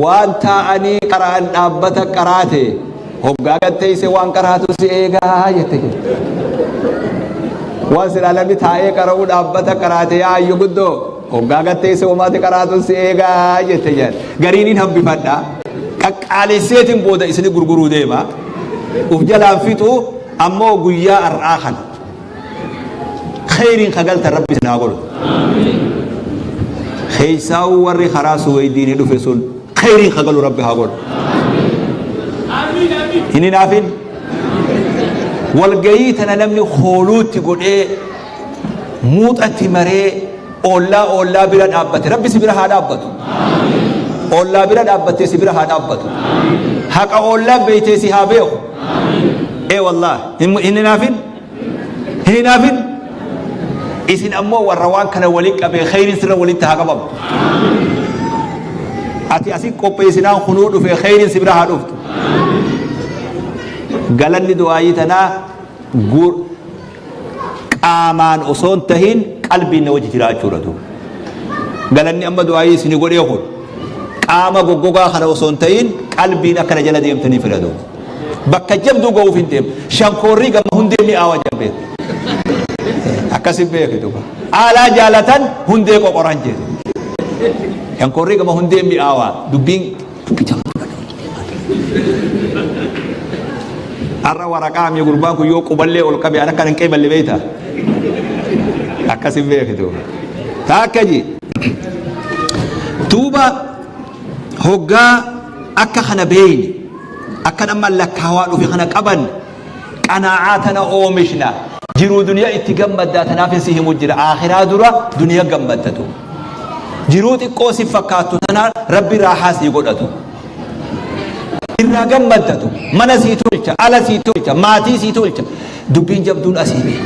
Waan taa'anii qara'an dhaabbata qaraate hoggaa gad teesse waan qaraatu si eegaa jette jette. Waan silaa namni taa'ee qara'uu dhaabbata qaraate yaa ayyo guddoo hoggaa gad teesse homaati qaraatu si eegaa jette jedhan. Gariin hin hambifadha. Qaqqaalesseetiin booda isini gurguruu deema. Uf jalaan fixu ammoo guyyaa har'aa kana. Kheyriin ka galtan Rabbi isin haa godhu. Keessaa'uu warri karaa Suweydiinii dhufe sun kheyriin ka galu Rabbi haa godhu. Hin hinaafin. Walgayii tana namni hooluutti godhee muuxatti maree oollaa oollaa bira dhaabbate Rabbi si bira haa dhaabbatu. Oollaa bira dhaabbattee si bira haa dhaabbatu. Haqa oollaa beeytee si haa beeku. Ee wallaah hin hinaafin. Hin hinaafin. Isin ammoo warra waan kana waliin qabee kheyriin sirra walitti haa qabamu. Ati asi qopheessinaan kunuu dhufe kheyriin si bira haa dhuftu. Galanni du'aayii tanaa qaamaan osoo hin tahin qalbiin na wajji jiraachuudha duuba. Galanni amma du'aayii isin godhee kun qaama goggogaa kana osoo hin tahin qalbiin akkana jala deemtanii fedha duuba. Bakka jabduu ga'uuf hin deemu. Shankoorrii gama hundee mi'aawa jedhan beeku. Akkasin beeki duuba. Aalaa jaalatan hundee qoqoran jedhu. Shankoorrii gama hundee mi'aawa dubbiin dubbii jabduudha. Har'a waraqaa mi gurbaan kun yoo quballee ol qabe an akka hin qeeballe beekta. Akkasin beeki duuba. Taakka ji. Duuba hoggaa akka kana beeyne, akkan amma lakkaawaa dhufe kana qabanne, qanaa'aa tana oomishna, jiruu duniyaa itti gammaddaa tanaafin si himu jira, aakhiraa dura duniya gammadda duuba. Jiruu xiqqoo si fakkaattu tana Rabbi raahaa sii godhatu. Irraa gammaddatu, mana sii tolcha, ala sii tolcha, maatii sii tolcha. Dubbiin jabduun asii bee.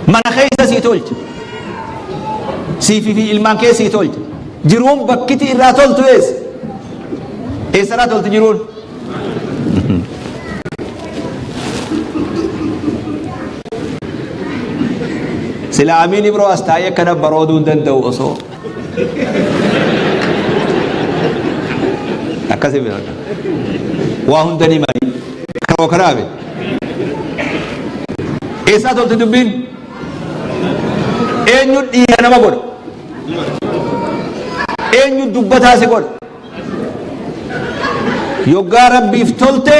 Mana keessa sii tolcha. Siifi fi ilmaan kee sii tolcha. Jiruun bakkiti irraa toltu eessa? Eessarraa tolti jiruun? Sila Amiin Ibroo as taa'ee akkana barooduu hin danda'u osoo. Akkasii beekna. Waa hunda ni mari. Karoo karaabe. Eessaa tolte dubbiin? Eenyu dhiira nama godha? Eenyu dubbataa si godha? Yoggaa Rabbiif tolte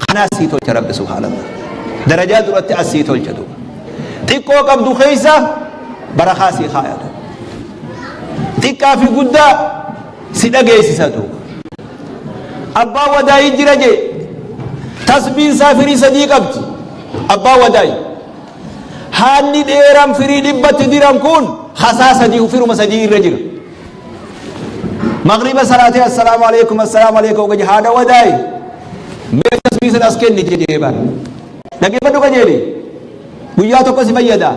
kanaa sii tolcha Rabbi subhaanallah. Darajaa duratti as sii tolcha duuba. Xiqqoo qabdu keessa barakaa sii kaaya duuba. Xiqqaa fi guddaa si dhageessisa duuba. Abbaa wadaayii jira jee tasbiin isaa firii sadii qabdi. Abbaa wadaayi. Haanni dheeraan firii dhibbatti diran kun hasaa sadii firuma sadii irra jira. Magriba salaatee assalaamu alaikum assalaamu alaikum gaje haadha wadaayi. Mee tasbii san as kenni jedhee bara. Dhaggeeffadhu qajeeli. Guyyaa tokko si fayyada.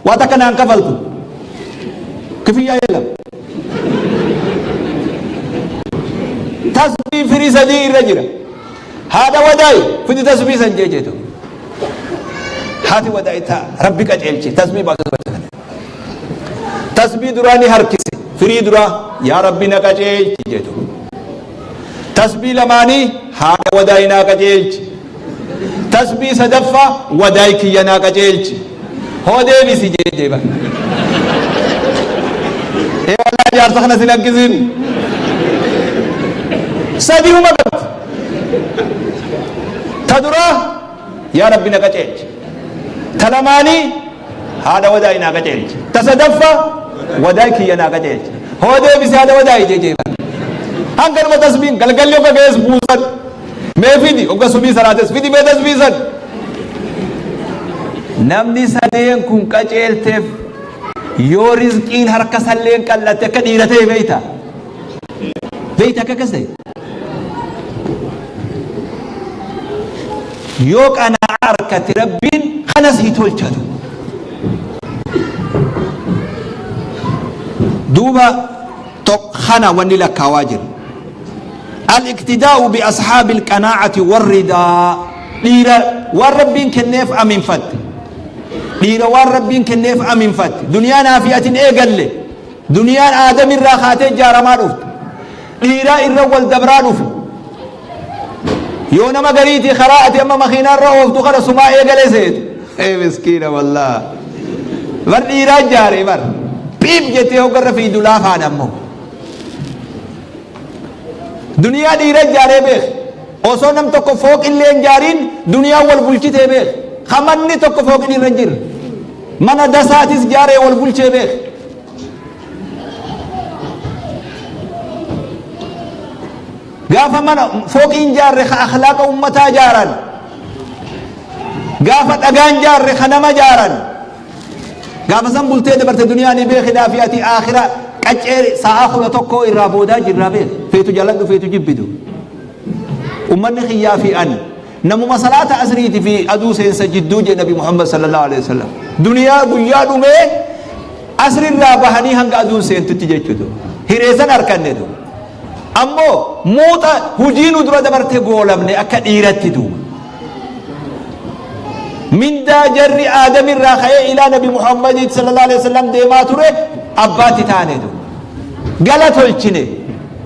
Waa takka naan kafaltu. Kifiyyaa yelam. Tasbii firii sadii irra jira. Haadha wadaayi fidi tasbii san jee jeetu. Haati wadaayi taa rabbi qajeelche tasbii baatu. Tasbii duraa ni harkise. Firii duraa yaa rabbi na qajeelchi jedhu. Tasbii lamaanii haadha wadaayi naa qajeelchi. Tasbii sadaffaa wadaayi kiyya naa qajeelchi. Hoo deebisi jee deeba. Ee wallaahi jaarsa kana sin hakkisin. Sadiuma qabdi. Ta duraa yaa rabbi na qajeelchi. Ta lamaanii haadha wadaayi naa qajeelchi. Ta sadaffaa wadaay kiyya naa qajeelchi. Hoo deebisi haadha wadaayi jee jeeba. Hanganuma tasbiin galgalli hogga ga'es buusan. Mee fidi hogga subii salaates fidi mee tasbiisan. Namni sadeen kun qajeelteef yoo rizqiin harka salleen qal'atte akka dhiira ta'e beeyta. Beeyta akka akkas ta'e. Yoo qana'aa harkate Rabbiin kana sii tolchatu. Duuba kana wanni lakkaawaa jiru. Al-iqtidaa'u bi ashaabil qanaa'ati warridaa dhiira waan Rabbiin kenneef aminfatte. Dhiira waan Rabbiin kenneef aminfatte. Duniyaa naafi atin eegalle. Duniyaan aadamirraa kaatee ijaaramaa dhufte. Dhiiraa irra wal dabraa dhufe. Yoo nama gariitii karaa ati amma makiinaa irra ooftu kana sumaa eegale seetu. Ee miskiina wallaa. Bar dhiiraa ijaare bar. Piip jettee hoggarra fiidu laafaan ammoo. Duniyaa dhiira ijaaree beek. Osoo nam tokko fooqillee hin ijaariin duniyaan wal bulchitee beek. Kamanni tokko fooqin irra hin jirre. Mana dasaatis ijaaree wal bulchee beek. Gaafa mana fooqiin jaarre ka akhlaaqa ummataa jaaran. Gaafa dhagaan jaarre ka nama jaaran. Gaafa san bultee dabarte duniyaa ni beekidhaa fi ati aakhira qaccee sa'aa 11 irraa boodaa jirraa beek. Feetu jaaladhu feetu jibbitu. Ummanni kiyyaa fi ani namuma salaata asriiti fi aduu seensa jidduu jee Nabi Muhammad sallallahu alaihi wasallam. Duniyaa guyyaa dhumee asrirraa bahanii hanga aduun seentutti jechuudha. Hireessan harkannetu. Ammoo muuxa hujii nu dura dabarte goolamne akka dhiiratti duuba. Mindaa jarri aadamirraa ka'ee ilaa Nabi Muhammadiit sallallahu alaihi wasallam deemaa ture abbaatti taane duuba. Gala tolchine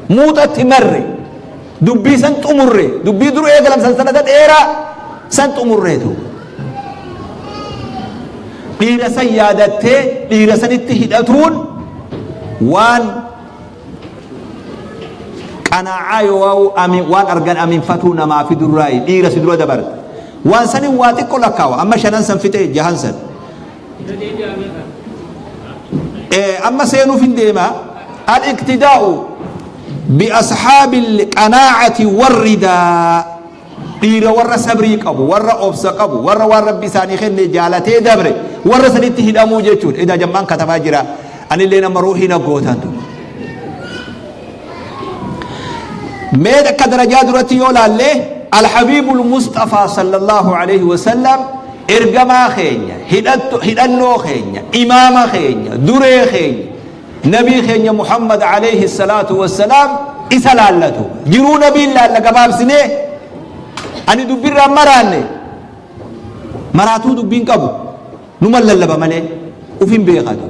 muuxatti marre dubbii san xumurre dubbii dur eegalam sansalata dheeraa san xumurre duuba. Dhiira san yaadattee dhiira sanitti hidhatuun waan qanaa'aa yoo waan argan aminfatuu namaa fidurraayi dhiira si dura dabarte. Waan sanin waa xiqqo lakkaawa amma shanan san fixee jahan san. Amma seenuuf hin deema. Al-iqtidaa'u bi ashaabil qanaa'ati warridaa dhiira warra sabrii qabu warra obsa qabu warra waan rabbi isaanii kenne jaalatee dabre warra sanitti hidhamuu jechuudha. Edaa jammaan katabaa jira anillee nama ruuhii na gootan tu. Mee akka darajaa duratti yoo laalle alhabiibul Musxafaa sallallahu alaihi wasallam ergamaa keenya hidhannoo keenya imaama keenya duree keenya nabii keenya Muhammad alayhi salaatu wassalaam isa laallatu jiruu nabiin laalla gabaabsinee ani dubbirraan maraanne maraatuu dubbiin qabu numa lallaba malee ufin beekatu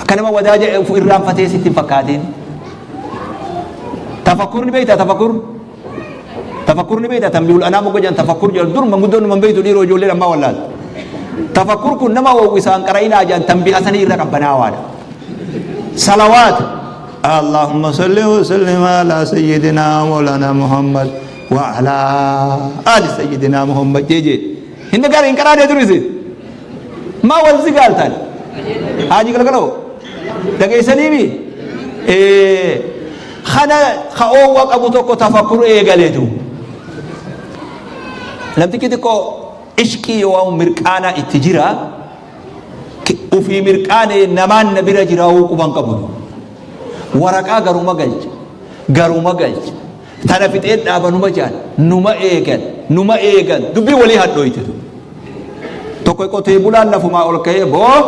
akka nama wadaaja irraanfatee sitti hin fakkaatiin. Tafakkur ni beeytaa tafakkur? Tafakkur ni beeytaa tanbihul anaam hogga jedhan tafakkur jedhan dur manguddoon numan beeytu dhiiroo ijoolleen ammaa wallaalte. Tafakkur kun nama oowwisaan qara'inaa jedhan tanbiha sanii irra qabbanaawaadha. Salawaata. Allahumma salli wa sallim ala sayyidina Mawlana Muhammad wa ala ali sayyidina Muhammad jee jee. Hin dhagaane hin qaraanee dur isin. Maa wal zigaaltan? Haaji galgaloo. Dhageessaniimi? Ee. Kana ka oowwa qabu tokko tafakkur eegaleetu. Namtichi xiqqoo ishqii yoo waan mirqaanaa itti jira ufii mirqaanee namaan na bira jiraawuu quban qabu. Waraqaa garuma galcha. Garuma galcha. Tana fixeen dhaaba numa jaan numa eegan numa eegan dubbii walii hadhooyte tun. Tokko qotee bulaan lafumaa ol ka'ee boo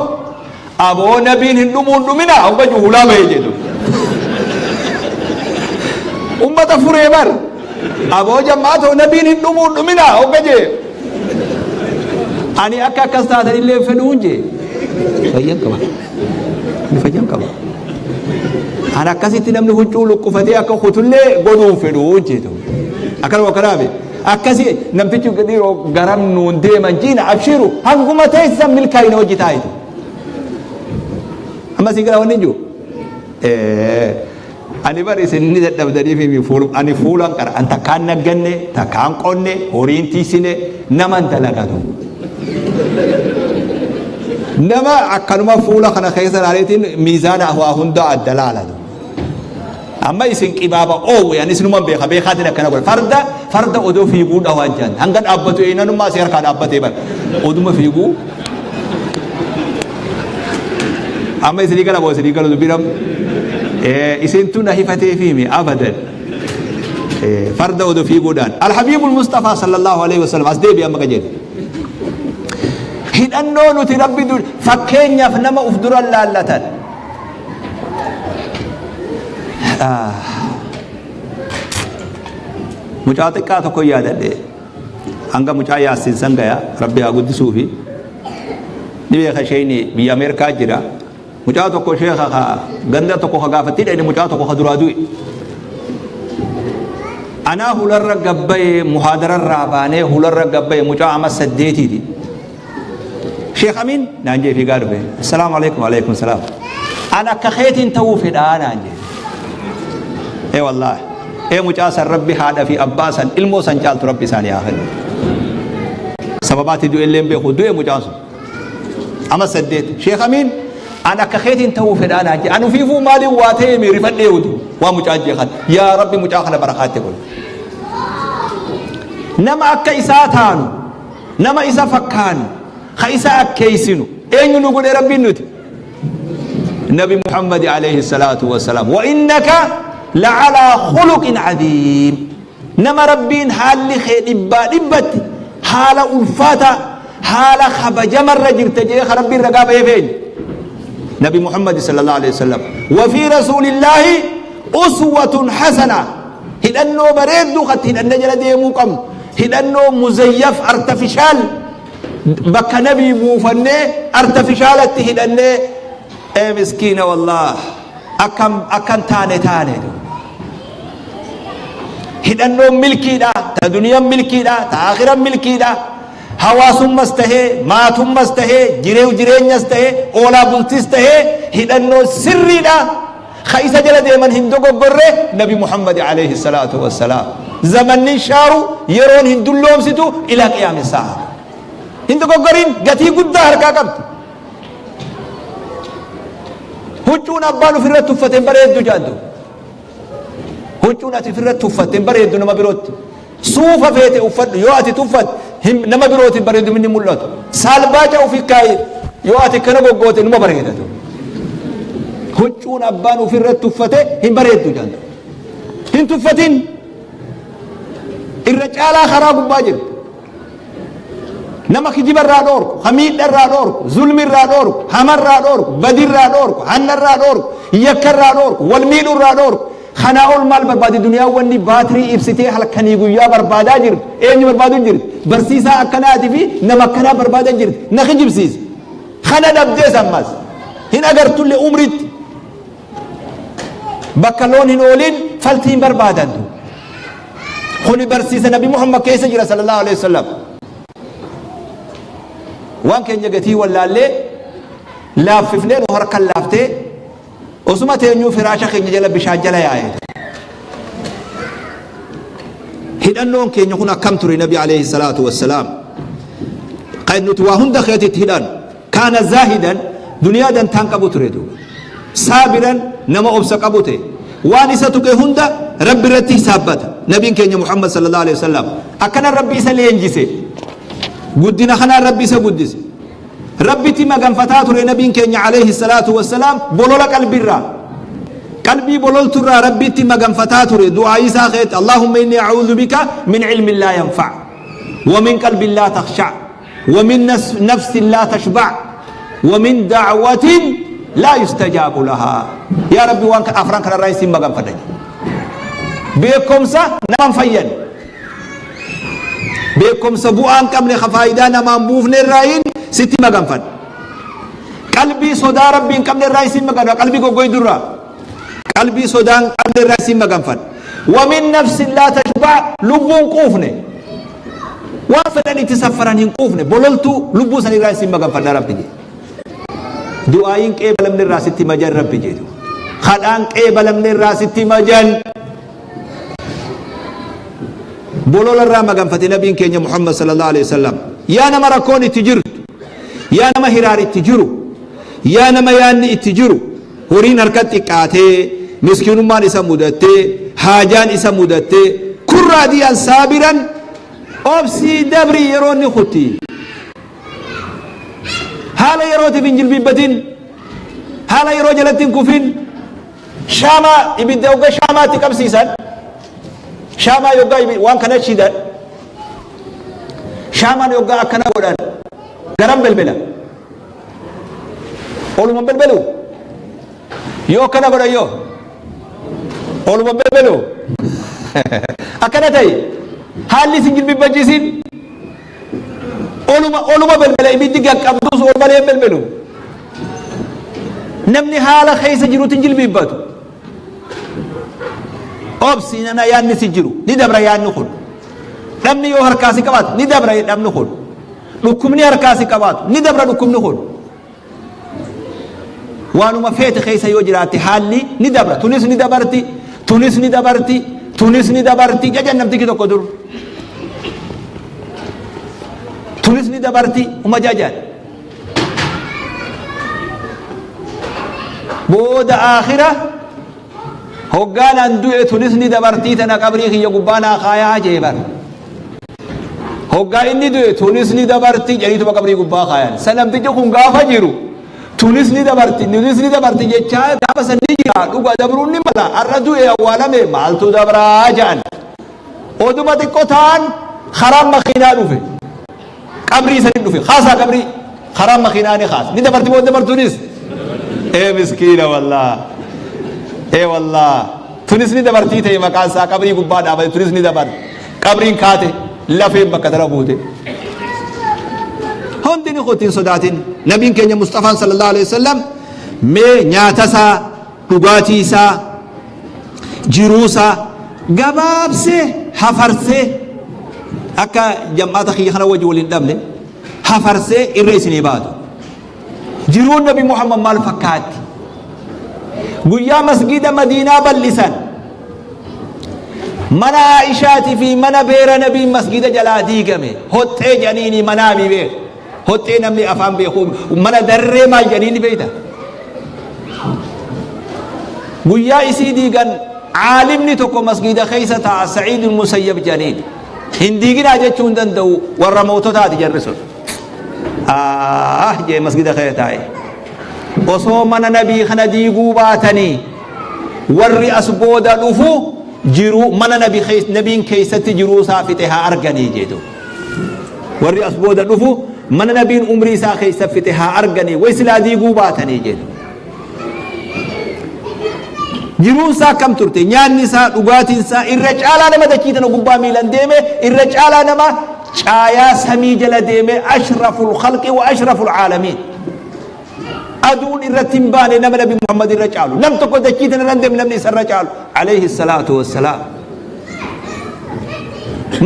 aboo nabiin hin dhumuun dhumina hogga juhulaa bahee jedhu. Ummata furee bar aboo jammaatoo nabiin hin dhumuun dhumina hogga jee. Ani akka akkas taatan illee fedhuun jee. Fayyan qaba. Ani fayyan qaba. An akkasitti namni huccuu luqqufatee akka kutullee godhuu hin fedhu jeetu. Akkanuma akkanaami. Akkasi namtichi dhiiroo garam nuun deeman jiina abshiru hanguma teessisan milkaa'ina hojii taa'itu. Amma sii gara wanni hin jiru. Ani bar isin ni dadhabdaniif himi fuul ani fuulan qara an takkaan nagganne takkaan qonne horiin tiisine naman dalagatu. Nama akkanuma fuula kana keessa ilaaleetiin miizaana waa hundaa adda laalatu. Amma isin qibaaba oowwe ani isinuman beeka beekaatiin akkana godha. Farda farda odoo fiiguu dhawaa jaan hanga dhaabbatu eenyummaa si harkaa dhaabbatee bara oduma fiiguu. Amma isinii gala moo isinii galu dubbiin amma? Isintu na hifatee fiimi abadan. Farda odoo fiiguudhaan. Alhabiibul Mustafaa sallallahu alaihi wasallam as deebi'e amma qajeele. Hidhannoo nuti rabbi dur fakkeenyaaf nama uf dura laallatan. Mucaa xiqqaa tokko yaadadhe hanga mucaa yaassin san gaya rabbi haa guddisuufi ni beeka isheen biyya Ameerikaa jira. Mucaa tokko sheeka ka ganda tokko ka gaafatti dhayne mucaa tokko ka duraa du'e. Anaa hularra gabbaye muhaadararraa baanee hularra gabbaye mucaa ama saddeetiiti. Sheekh Amiin naan jee fiigaa dhufe. Assalaamu alaikum alaikum salaam. An akka keetiin ta'uu fedhaa naan jee. Ee wallaahi. Ee mucaa san rabbi haadha fi abbaa san ilmoo san caaltu rabbi isaanii haa kennu. Sababaatti du'e illee hin beeku du'e mucaan sun. Ama saddeet. Sheekh Amiin an akka keetiin ta'uu fedhaa naan jee. An ufiifuu maaliin waa ta'ee mi rifadhee udu waa mucaan jee kan. Yaa rabbi mucaa kana barakaatti godhi. Nama akka isaa taanu nama isa fakkaannu ka isa akkeessinu eenyu nu godhe rabbiin nuti nabi muhammad alayhi salaatu wassalaam wa innaka la'alaa khuluqin cadiim nama rabbiin haalli kee dhibbaa dhibbatti haala ulfaataa haala kabajamarra jirta jedhee ka rabbiin ragaa ba'eef eenyu nabi muhammad sallallahu alaihi wasallam wa fi rasuulillaahi uswatun hasana Hidhannoo bareedduu katti hidhannee jala deemuu qabnu. Hidhannoo muzayyaf artafishaal bakka nabii buufannee artafishaalatti hidhannee ee miskiina wallaah akkam akkan taane taane. Hidhannoon milkiidha, ta duniyaan milkiidha, ta akhiran milkiidha. Hawaasummas tahee, maatummas tahee, jireew jireenyas tahee, oolaa bultis tahee hidhannoon sirriidha. Ka isa jala deeman hin dogoggorre Nabi Muhammad alayhi salaatu wassalaam. Zamanni hin shaaru, yeroon hin dulloomsitu ilaa qiyaami saa'a. Hin dogoggorin gatii guddaa harkaa qabdi. Huccuun abbaan ofirratti uffate hin bareeddu jaaddu. Huccuun ati ofirratti uffatte hin bareeddu nama birootti. Suufa feete uffadhu yoo ati tuffatte nama birootiin bareedu inni mul'atu. Saalbaaca ofi kaayi yoo ati kana goggoote numa bareedatu. Huccuun abbaan ofirratti uffate hin bareeddu jaantu. Hin tuffatin. Irra caalaa karaa gubbaa jirti. Nama kijiba irraa dhoorku, ka miidha irraa dhoorku, zulmi irraa dhoorku, hama irraa dhoorku, badi irraa dhoorku, hanna irraa dhoorku, yakka irraa dhoorku, wal miidhu irraa dhoorku. Kanaa ol maal barbaadi duniyaan wanni baatirii ibsitee halkanii guyyaa barbaadaa jirtu eenyu barbaadu jirti? Barsiisaa akkanaatii fi nama akkanaa barbaadaa jirti. Na kijibsiisa. Kana dhabdees ammas hin agartullee umritti. Bakka loon hin oolin Faltii hin barbaadan. Kuni barsiisa Nabi Muhammad keessa jira sallallahu alaihi wasallam. Waan keenya gatii wallaallee laaffifnee nu harkan laaftee osuma teenyuu firaasha keenya jala bishaan jala yaa'e. Hidhannoon keenya kun akkam ture Nabi alayhi salaatu wassalaam. Kan nuti waa hunda keetitti hidhan. Kaana zaahidan, duniyaa dantaan qabu ture duuba. Saabiran, nama obsa qabu ta'e. Waan isa tuqe hunda Rabbi irratti hisaabbata. Nabiin keenya Muhammad sallallahu alaihi wasallam akkana Rabbi isa leenjise. Guddina kanaan Rabbi isa guddise. Rabbitti maganfataa ture Nabiin keenya alayhi salaatu wassalaam bolola qalbirraa. Qalbii bololturraa Rabbitti maganfataa ture du'aa isaa keetti Allahumma inni a'uudhu bika min ilmin laa yanfa' wa min qalbin laa takhsha' wa min nafsin laa tashba' wa min da'watin laa yustajaabu lahaa. Yaa Rabbi, waan afran kanarraa isin maganfadha jedhe. Beekumsa naman fayyan. Beekumsa bu'aa hin qabne ka faayidaa namaan buufne irraayin sitti maganfadha. Qalbii sodaa Rabbii hin qabne irraa isin maganfadha. Qalbii goggoydu irraa. Qalbii sodaa hin qabne irraa isin maganfadha. Wa min nafsin laa tashba', lubbuun quufne. Waan fedhan itti saffaran hin quufne, bololtuu lubbuu san irraa isin maganfadha Rabbi jedhe. Du'aayiin qeebalamne irraa sitti majan Rabbi jedhu. Kadhaan qeebalamne irraa sitti majan. Bolola irraa maganfate Nabiin keenya Muhammad sallallahu alaihi wasallam. Yaa nama rakkoon itti jirtu, yaa nama hiraar itti jiru, yaa nama yaanni itti jiru, horiin harka xiqqaatee, miskiinummaan isa mudattee, haajaan isa mudattee, kun raadiyaan saabiran, obsii dabri, yeroo inni kutti. Haala yerootiif hin jilbiibbatin, haala yeroo jalatti hin kufin. Shaamaa ibidda yoggaa shaamaatti qabsiisan, shaamaa yoggaa waan kana shidan, shaamaan yoggaa akkana godhan garam belbela? Oluma belbelu. Yoo akkana godhan, yoo oluma belbelu. Akkana ta'e, haalli isin jilbiibbachiisin, oluma oluma belbela. Ibiddi gaqqabdus ol malee hin belbelu. Namni haala keessa jirutti hin jilbiibbatu. Obsi nana, yaadni si jiru ni dabra. Yaadni kun, dhabni yoo harkaa si qabaatu, ni dabra dhabni kun. Dhukkubni harkaa si qabaatu, ni dabra dhukkubni kun. Waanuma feete keessa yoo jiraatte, haalli ni dabra. Tunis ni dabarti, tunis ni dabarti, tunis ni dabarti jajan namtichi tokko dur. Tunis ni dabarti uma jajan. Booda aakhira hoggaan an du'e, tunis ni dabartii tana qabrii kiyya gubbaa naa kaayaa jee bar. Hoggaa inni du'e, tunis ni dabarti jedhiituma qabrii gubbaa kaayan. San namtichi kun gaafa jiru tunis ni dabarti, tunis ni dabarti jechaa gaafa san ni jira. Dhuga, dabruun ni mala. Har'a du'e, awwaalame, maaltu dabraa jedhan. Oduma xiqqoo ta'an, karaan makiinaa dhufe, qabrii sanii dhufe. Kaasaa qabrii, karaan makiinaa ni kaasa. Ni dabarti moo dabartuunis? Ee miskiina, wallaa, ee wallaa, tunis ni dabartii ta'e. Maqaan isaa qabrii gubbaa dhaabate. Tunis ni dabarti. Qabriin kaate, lafeen bakka tana buute. Hundi ni kutti, hin sodaatin. Nabiin keenya Mustafaan sallallahu alaihi wasallam mee nyaata isaa, dhugaatii isaa, jiruu isaa gabaabsee hafarsee, akka jam'aata kiyya kana wajji waliin dhabne, hafarsee irra isinii baatu. Jiruun Nabi Muhammad maal fakkaatti? Guyyaa masgida Madiinaa bal'isan, mana Aishaatii fi mana beera Nabiin masgida jalaa diigame hoxxee jedhaniini manaami beek. Hoxxee namni afaan beeku mana darree maal jedhaniini beeyta? Guyyaa isii diigan, caalimni tokko masgida keessa taa'a, Sa'iid Musayyab jedhaniin. Hin diiginaa jechuu hin danda'u, warra moototaati jarri sun. Ah jee, masgida keessa taa'e. Osoo mana Nabii kana diiguu baatanii, warri as booda dhufu jiru mana Nabiin keessatti jiruu isaa fixe haa arganii jedhu. Warri as booda dhufu mana Nabiin umrii isaa keessa fixe haa arganii, way silaa diiguu baatanii jedhu. Jiruun isaa akkam turte? Nyaanni isaa, dhugaatiin isaa, irra caalaa nama dachii tana gubbaa miilan deeme, irra caalaa nama caayaa samii jala deeme, ashraful khalqi wa ashraful caalamiin. Aduun irratti hin baane nama Nabi Muhammad irra caalu. Nam tokko dachii tana irra hin deemne namni isa irra caalu. Alayhi salaatu wassalaam.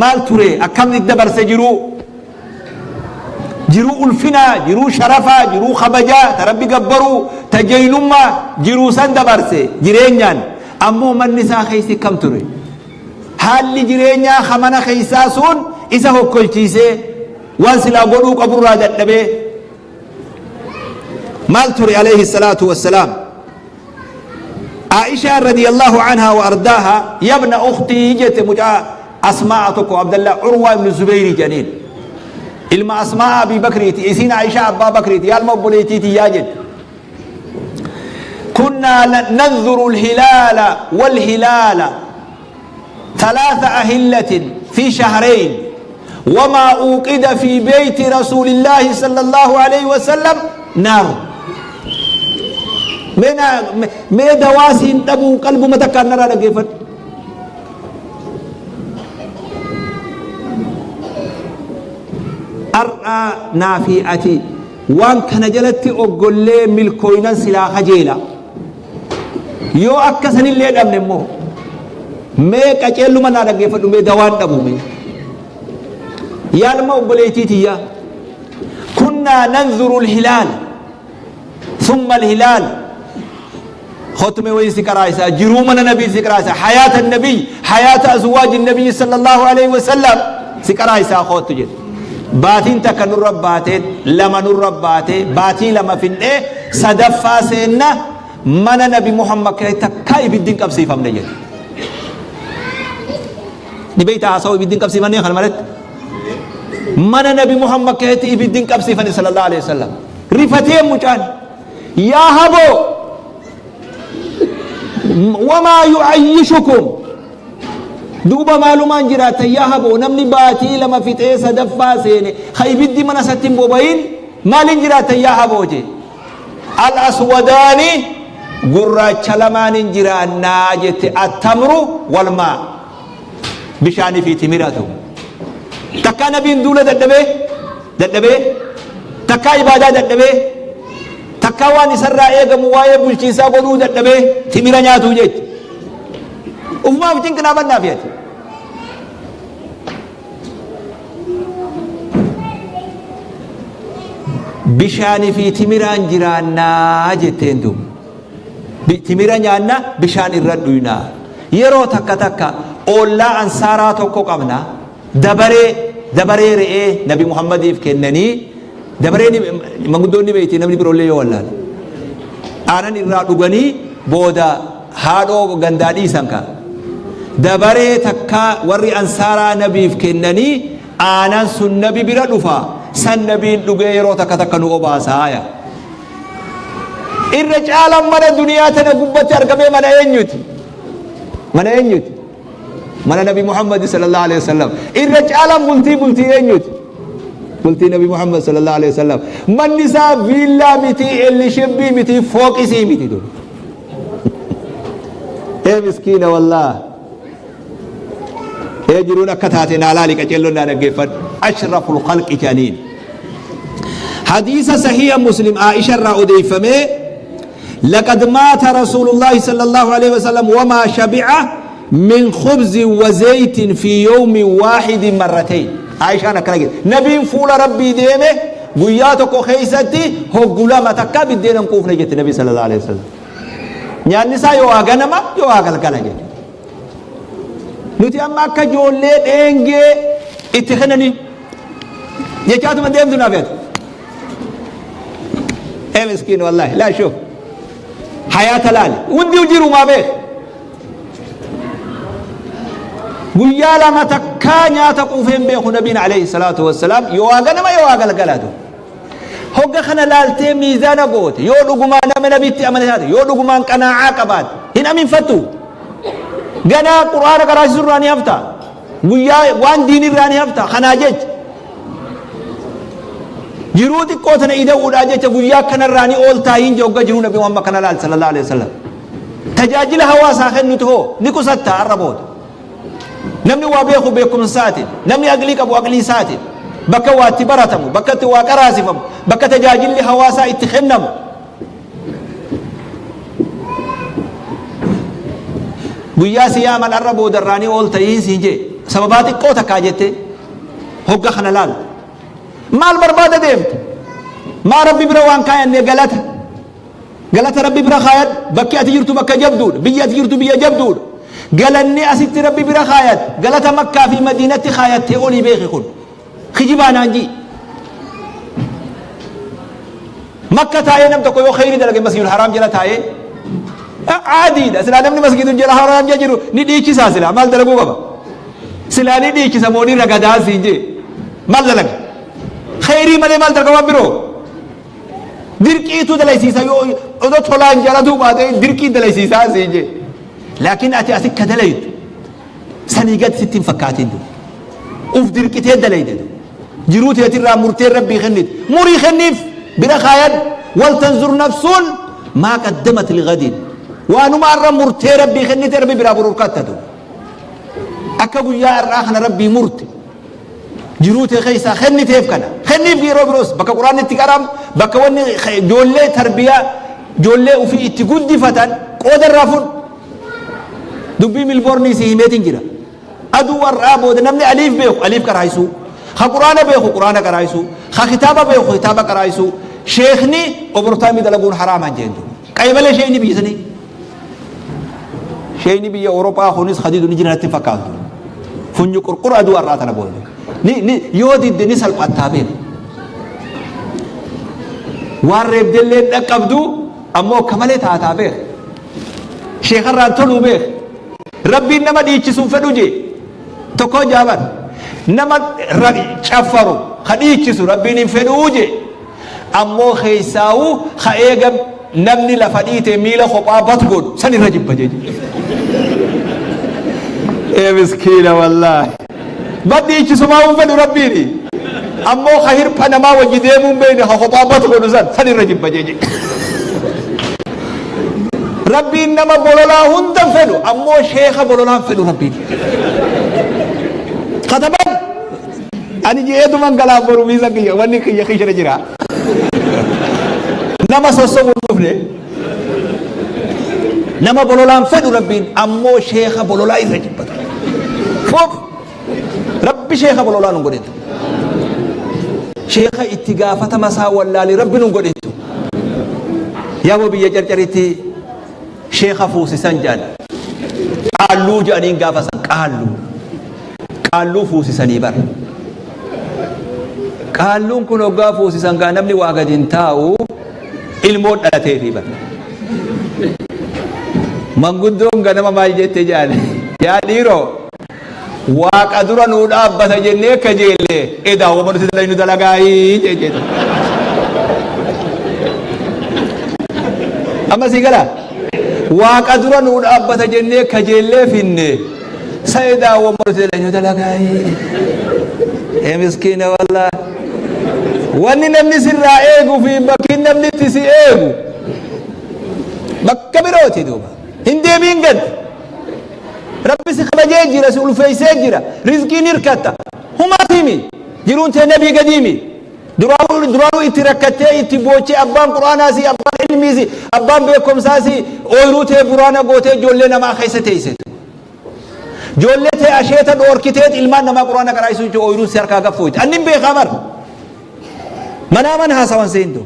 Maal ture? Akkamitti dabarse jiruu? Jiruu ulfinaa, jiruu sharafaa, jiruu kabajaa, ta Rabbi gabbaruu, ta jeynummaa, jiruu san dabarse jireenyaan. Ammoo manni isaa keessi kam ture? Haalli jireenyaa ka mana keessaa sun isa hokkolchiisee waan silaa godhuu qaburraa dadhabee maal ture alayhi salaatu wassalaam. Aishaa radiyallahu anhaa wa ardaaha, yabna ukhtii jette, mucaa Asmaa'a tokko Abdallah Urwaa ibn Zubeyri jedhaniin. Ilma Asmaa'a Abii Bakriiti, isiin Aishaa Abbaa Bakriiti, yaalma obboleettiiti yaa jette. كنا ننظر الهلال والهلال ثلاث أهلة في شهرين وما أوقد في بيت رسول الله صلى الله عليه وسلم نار. Mee dawaasiin dhabuu qalbuma takkaan narraa dhaggeeffadhu. Har'aa naa fi ati waan kana jalatti oggollee milkooynan silaa kajeela. Yoo akka sanillee dhabne immoo mee qaceelluma naa dhaggeeffadhu, mee dawaan dhabu mee. Yaalma obboleettii tiyyaa. كنا ننظر الهلال ثم الهلال. ختم وين سكرايسا جرو من النبي سكرايسا، حياة النبي، حياة أزواج النبي صلى الله عليه وسلم سكرايسا. خوت جد baatiin takka nurra baate, lama nurra baate, baatii lama finne, sadaffaa seenna, mana Nabi Muhammad keessatti takka ibiddi hin qabsiifamne jedhe. Ni beektaa haasa'u ibiddi hin qabsiifamne kana malatti mana Nabi Muhammad keessatti ibiddi hin qabsiifamne sallallahu alaihi wasallam. Rifatee mucaan, yaa haboo, wamaa yu'ayyishukum, duuba maalumaan jiraattan yaa haboo? Namni baatii lama fixee sadaffaa seene ka ibiddi mana isatti hin bobayin maaliin jiraattan yaa haboo jee. Al aswadaani, gurraacha lamaan hin jiraannaa jette, attamru walmaa, bishaanii fi timiratu. Takkaa nabiin duula dadhabee dadhabee, takkaa ibaadaa dadhabee, takkaa waan isarraa eegamu waa'ee bulchiinsaa godhuu dadhabee timira nyaatuu jecha. Ufumaaf cinqinaa bannaa feete. Bishaanii fi timiraan jiraannaa jetteen duuba. Timira nyaanna, bishaan irra dhuynaa. Yeroo takka takka oollaa ansaaraa tokko qabna. Dabaree dabaree re'ee Nabi Muhammadiif kennanii, dabaree manguddoonni beekti, namni biroollee yoo wallaale. Aanan irraa dhuganii booda haadhoo gandaa dhiisan ka. Dabaree takka warri ansaaraa nabiif kennanii, aanan sun nabi bira dhufa. San nabiin dhugee yeroo takka takka nu obaasaaya. Irra caalaan mana duniyaa tana gubbatti argamee mana eenyuti? Mana eenyuti? Mana Nabi Muhammad sallallahu alaihi wasallam. Irra caalaan bultii bultii eenyuti? Bultii Nabi Muhammad sallallahu alaihi wasallam. Manni isaa viillaa miti, ellishebbii miti, fooqisii miti dur. Ee miskiina wallah. Ee jiruun akka taate naa laali, qaceelloon naa dhaggeeffadhu. Ashraful khalqi jedhaniin. Hadiisa sahiha Muslim Aisha irraa odeeffamee, لقد مات رسول الله صلى الله عليه وسلم وما شبع من خبز وزيت في يوم واحد مرتين. عائشة akkana jedhe, nabiin fuula Rabbii deeme guyyaa tokko keessatti hoggu lama takka biddeena hin quufne jette. Nabi sallallahu alaihi wasallam nyaanni isaa yoo haa ganama yoo haa galgala jedhe. Nuti amma akka ijoollee dheengee itti kennanii jechaatuma deemtu naaf yaadu. Ee miskiin wallahi, laa shuf hayaata laali, hundi jirumaa beek. Guyyaa lama takkaa nyaata quufeen beeku nabiin alayhi salaatu wassalaam, yoo haa ganama yoo haa galgalaatu. Hogga kana laaltee miizaana goote, yoo dhugumaan nama nabitti amane taate, yoo dhugumaan qanaacaa qabaate, hin aminfattu. Ganaa quraana qaraasisuu irraa ni hafta, guyyaa waan diinirraa ni hafta. Kanaa jecha jiruu xiqqoo tana ida'uudhaa jecha guyyaa kanarraa ni ooltaa hin hogga jiruu Nabi Muhammad kana laal sallallahu alaihi wasallam tajaajila hawaasaa kennutu hoo ni qusatta. Har'a booda namni waa beeku beekumsa isaatiin, namni aqlii qabu aqlii isaatiin, bakka waa itti baratamu, bakka itti waa qaraasifamu, bakka tajaajilli hawaasaa itti kennamu. Guyyaa si yaaman arra boodarraanii oolta siin jee. Sababaa xiqqoo takkaa jettee hogga kana laal. Maal barbaada deemte? Maa Rabbi bira waan kaayanne galata. Galata Rabbi bira kaayadhu. Bakki ati jirtu bakka jabduudha. Biyyi ati jirtu biyya jabduudha. Galanni asitti Rabbi bira kaayat. Galata Makkaa fi Madiinatti kaayattee olii beeki kun. Kijibaa naan jii. Makka taa'ee nam tokko yoo kheyri dalage Masjidul Haraam jala taa'ee caadiidha. Silaa namni Masjidul jala Haraam jala jiru ni dhiichisaa silaa maal dalaguu qaba? Silaa ni dhiichisa moo ni ragadaa siin jee maal dalaga? Kheyrii malee maal dalaga waan biroo? Dirqiitu dalaysiisa yoo odoo tolaan jalatuu baatee dirqii dalaysiisaa siin jee. Laakiin ati asi ka dalaytu sanii gad sitti hin fakkaatin. Uf dirqitee dalayte. Jiruu teetirraa murtee Rabbii kennite. Murii kenniif bira kaayadhu. Wal tanzur nafsuun maa qaddamat lighadin. Waanuma har'a murtee Rabbii kennite Rabbi biraa bururkattatu. Akka guyyaa har'aa kana Rabbii murte. Jiruu tee keessaa kenniteef kana. Kenniif yeroo biroos bakka Quraanni itti qaramu, bakka wanni ijoollee tarbiyaa ijoollee ofii itti guddifatan qooda irraa fudhu. Dubbii Milboornii si himeetiin jira. Aduu har'aa booda namni aliif beeku aliif qaraayisuu. Ha Quraana beeku Quraana qaraayisuu. Ha kitaaba beeku kitaaba qaraayisuu. Sheekni obortaayimii dalaguun haraamaan jeentu. Qaymalee sheekni biyya sanii. Sheekni biyya Awurooppaa kunis hadiidu ni jira natti hin fakkaatu. Funyu qurqura aduu har'aa tana booda. Ni ni yoo didde ni salphattaa beeku. Waan reebdellee dhaqqabdu ammoo akka malee taataa beeku. Sheekarraan toluu beeku. Rabbiin nama dhiichisuun fedhu jee. Tokko jaaban nama caffaru ka dhiichisu Rabbiin hin fedhuu jee. Ammoo keessaa'uu ka eega namni lafa dhiite miila kophaa bat godhu san irra jibba jee. Ee miskiina wallaahi. Bat dhiichisumaa hin fedhu Rabbiini. Ammoo ka hirpha namaa wajji deemuu hin beekne ka kophaa bat godhu san san irra jibba jee. Rabbiin nama bololaa hunda hin fedhu ammoo sheeka bololaa hin fedhu Rabbiin. Kataban ani jeetuman galaan boru miisa kiyya wanni kiyya kishira jira. Nama sossobu hin dhufne. Nama bololaan fedhu Rabbiin ammoo sheeka bololaa irra jibbatu. Foof Rabbi sheeka bololaa nun godhetu. Sheeka itti gaafatama isaa wallaale Rabbi nun godhetu. Yaaboo biyya carcaritti sheeka fuusisan jedhan. Qaalluu jedhaniin gaafa san qaalluu. Qaalluu fuusisanii bara. Qaalluun kun hoggaa fuusisan gaa namni waa gadi hin taa'u ilmoon dhalateefii bara. Manguddoon ganama maal jette jedhan, yaa dhiiroo Waaqa dura nuu dhaabbata jennee kajeelle edaa wama nuti dalaynu dalagaayii jette. Amma sii gala, Waaqa dura nuu dhaabbata jennee kajeellee finne sa edaa wama nuti dalaynu dalagaayii. Ee miskiina wallaahi. Wanni namni sirraa eegu fi bakki namni itti si eegu bakka birooti duuba. Hin deebiin gad. Rabbi si kabajee jira, si ulfeessee jira. Rizqiin hirkatta. Humaatiimi. Jiruun tee nabii gadiimi. Duraanuu itti rakkattee itti boochee abbaan Qur'aanaasi, abbaan ilmiisi, abbaan beekumsaasi ooyiruu tee buraana gootee ijoollee namaa keessa teessetu. Ijoollee tee asheeta dhoorkiteet ilmaan namaa Qur'aana qaraa'isuu jechuun ooyiruun si harkaa gaffooyti. Annin beekaa bar. Manaa man haasawan seentu.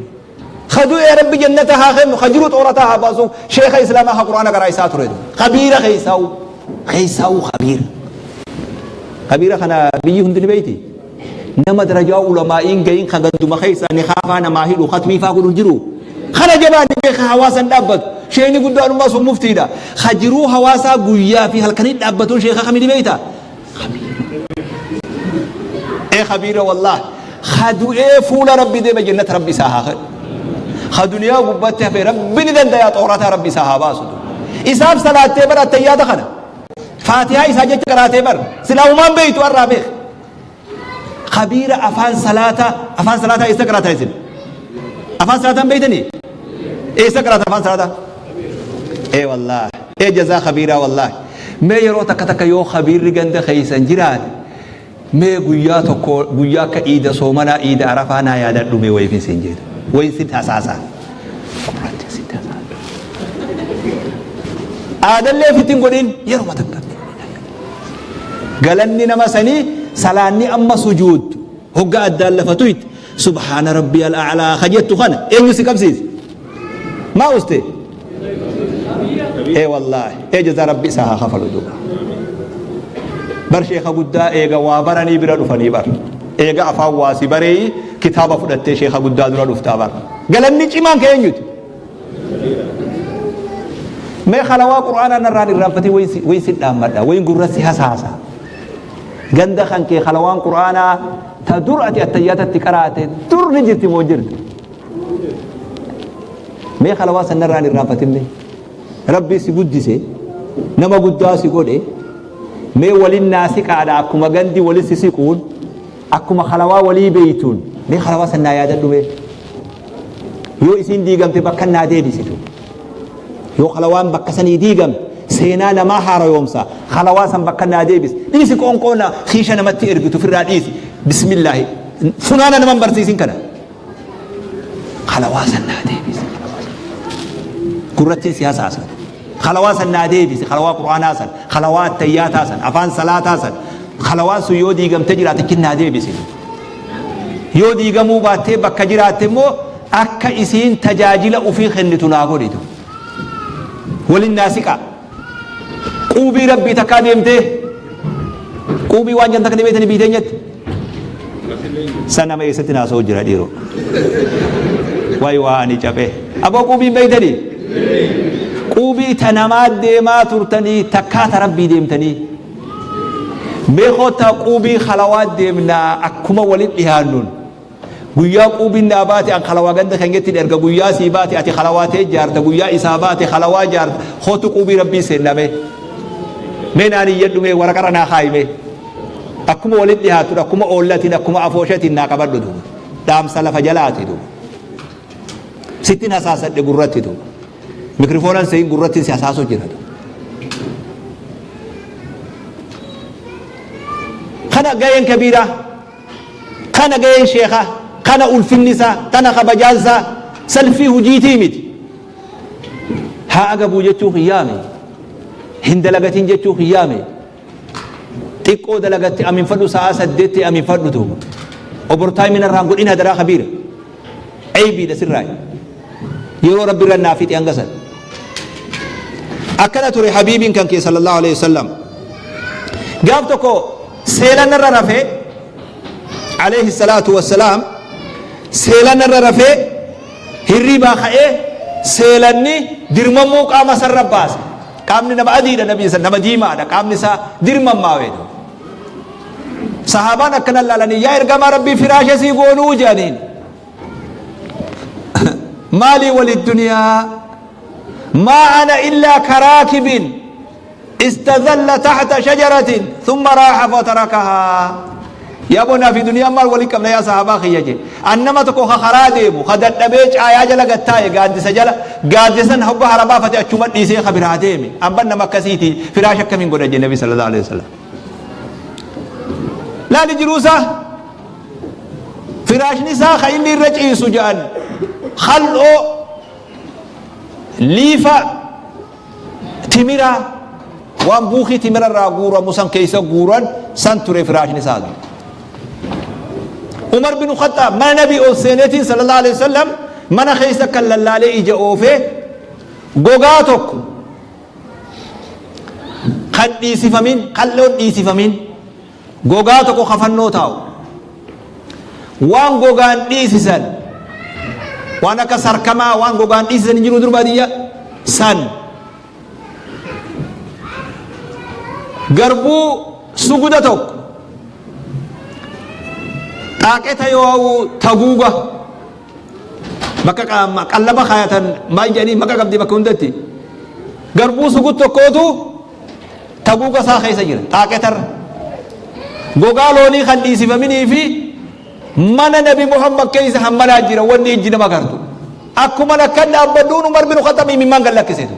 Ka du'e Rabbi jannata haa kennu, ka jiru xoorataa haa baasu, sheekha Islaamaa ka Qur'aana qaraa'isaa ture. Kabiira keessaa'u, keessaa'u kabiira. Kabiira kana biyyi hundi ni beeyti. Nama darajaa ulamaa'iin gahin ka ganduma keessaa ni kaafaa namaa hidhu katmii faa godhu jiru. Kana jabaa ni beeka hawaasan dhaabbatu. Sheekni guddaan ummaa sun muftiidha. Ka jiruu hawaasaa guyyaa fi halkanii dhaabbatuun sheeka kami ni beeyta? Ee kabiira wallaah. Ka du'ee fuula Rabbi deeme jannata Rabbi isaa haa kennu. Ka duniyaa gubbatti hafe Rabbi ni danda'a xoorataa Rabbi isaa haa baasu. Isaaf salaattee bara attayyaata kana. Faatihaa isaa jecha qaraatee bar. Silaa humaan beeytu har'aa beek. Kabiira afaan salaataa, afaan salaataa eessa qaraataa isin? Afaan salaataa hin beeytanii? Eessa qaraata afaan salaataa? Ee wallaahi. Ee jazaa kabiiraa wallaahi. Mee yeroo takka takka yoo kabiirri ganda keessan jiraate mee guyyaa tokko guyyaa akka iida soomanaa iida arafaa naa yaadadhu mee wayiifin siin jedha. Wayin sin hasaasa. Gurratti sin hasaasa. Aadallee ofitti hin godhin yeruma takka. Galanni nama sanii salaanni amma sujuuddu hogga addaan lafa tuyte subhaana rabbiyal a'laa ka jettu kana eenyu si qabsiise? Maa uste? Ee wallaahi ee jazaa rabbi isaa haa kafalu duuba. Bar sheeka guddaa eega waa baranii bira dhufanii bar. Eega afaan waa si bareeyi kitaaba fudhattee sheeka guddaa dura dhuftaa bar. Galanni cimaan ka eenyuti? Mee halawaa qur'aanaa narraan irraanfatee wayin si dhaammadha wayin gurra si hasaasa. Ganda kan kee halawaan qur'aanaa ta dur ati attayyaatatti qaraate dur ni jirti moo jirti? Mee halawaa san narraan irraanfatin mee? Rabbii si guddise nama guddaa si godhe mee walin naa siqaadha akkuma gandi wali si siquun akkuma halawaa walii beeytuun mee halawaa san naa yaadadhu mee? Yoo isiin diigamte bakka naa deebisitu. Yoo halawaan bakka sanii diigamte seenaa namaa haarayoomsa. Halawaa san bakka naa deebisi. Dhiisi qoonqoo na kiisha namatti ergitu ofirraa dhiisi. Bismillaahi. Funaana naman barsiisin kana. Halawaa san naa deebisi. Gurrattiin si hasaasa. Halawaa san naa deebisi. Halawaa qur'aanaa san. Halawaa attayyaataa san. Afaan salaataa san. Halawaan sun yoo diigamte jiraate achi naa deebisi. Yoo diigamuu baattee bakka jiraatte immoo akka isiin tajaajila ufii kennitu naa godhitu. Walin naa siqaa. Quubii rabbii takkaa deemtee quubii waan jan takka ni beektanii biyya teenyatti. San nama eessatti naasa'u jira dhiiroo. Wayi waa ani caphee. Aboo quubii hin beektanii? Quubii ta namaa deemaa turtanii takkaa ta rabbii deemtanii. Mee koottaa quubii halawaa deemnaa akkuma walitti dhihaannuun. Guyyaa quubiin naa baate an halawaa ganda keenyatti erga guyyaa sii baate ati halawaa tee jaarta guyyaa isaa baate halawaa jaarta kootu quubii rabbii seennaa mee. Mee naan iyyadhu mee waraqarra naa kaayi mee. Akkuma walitti dhihaattuun akkuma oollatiin akkuma afooshatiin naa qabadhu duuba. Dhaamsa lafa jalaati duuba. Sittin hasaasadhe gurratti duuba. Mikrifoonan se'in gurratti si hasaasuu jira duuba. Kana gaheen kabiiraa, kana gaheen sheekaa, kana ulfinni isaa, tana kabajaan isaa salfii hujiitii miti. Haa agabuu jechuu kiyyaame, hin dalagatin jechuu kiyyaame, xiqqoo dalagatte aminfadhu sa'aa saddeetti aminfadhu duuba. Obortaayimii narraan godhin hadaraa kabiira. Eybiidha sirraayi. Yeroo rabbi irra naa fixe hanga san. Akkana ture habiibiin kan kee sallallahu alaihi wasallam. Gaaf tokko seelan irra rafee alayhi salaatu wassalaam seelan irra rafee hirribaa ka'ee seelanni dirmamuu qaama isarra baase. Qaamni nama adiidha nabii san nama diimaadha qaamni isaa dirmammaawee. Sahaabaan akkana laalanii yaa ergamaa rabbii firaasha sii goonuu jedhaniin. Maalii wali duniyaa maa ana illaa karaakibin istazalla taxta shajaratin thumma raaxa fatarakahaa. Yaa bonaa fi duniyaan maal wali qabna yaa sahaabaa kiyya jee. An nama tokko ka karaa deemu ka dadhabee caayaa jala gad taa'e gaaddisa jala gaaddisan hogga hara baafate achuma dhiisee ka biraa deeme. An ban nama akkasiiti firaasha akkamiin godha jee nabi sallallahu alaihi wasallam. Laali jiruu isaa firaashni isaa ka inni irra ciisu jedhan kal'oo liifa timiraa waan buukii timira irraa guuramu san keessa guuran san ture firaashni isaa. Umar bin Khattaab mana nabii ol seeneetiin sallallahu alaihi wasallam mana keessa kan lallaalee ija oofee gogaa tokko kan dhiisifamin kal'oon dhiisifamin gogaa tokko kafannoo taa'u waan gogaan dhiisisan waan akka sarkamaa waan gogaan dhiisisan hin jiru dur baadiyyaa san garbuu suguda tokko xaaqeta yoo taguuga Bakka qallaba kaayatan maal jedhanii maqa qabdi bakka hundatti. Garbuu sugut tokkootu taguuga isaa keessa jira xaaqetarra. Gogaa loonii kan dhiisifaminii fi mana Nabi Muhammad keessa hammanaa jira wanni ijji nama gartu. Akkuma akkan dhaabbadhuun Umar bin Khaxab imimmaan gad lakkiseetu.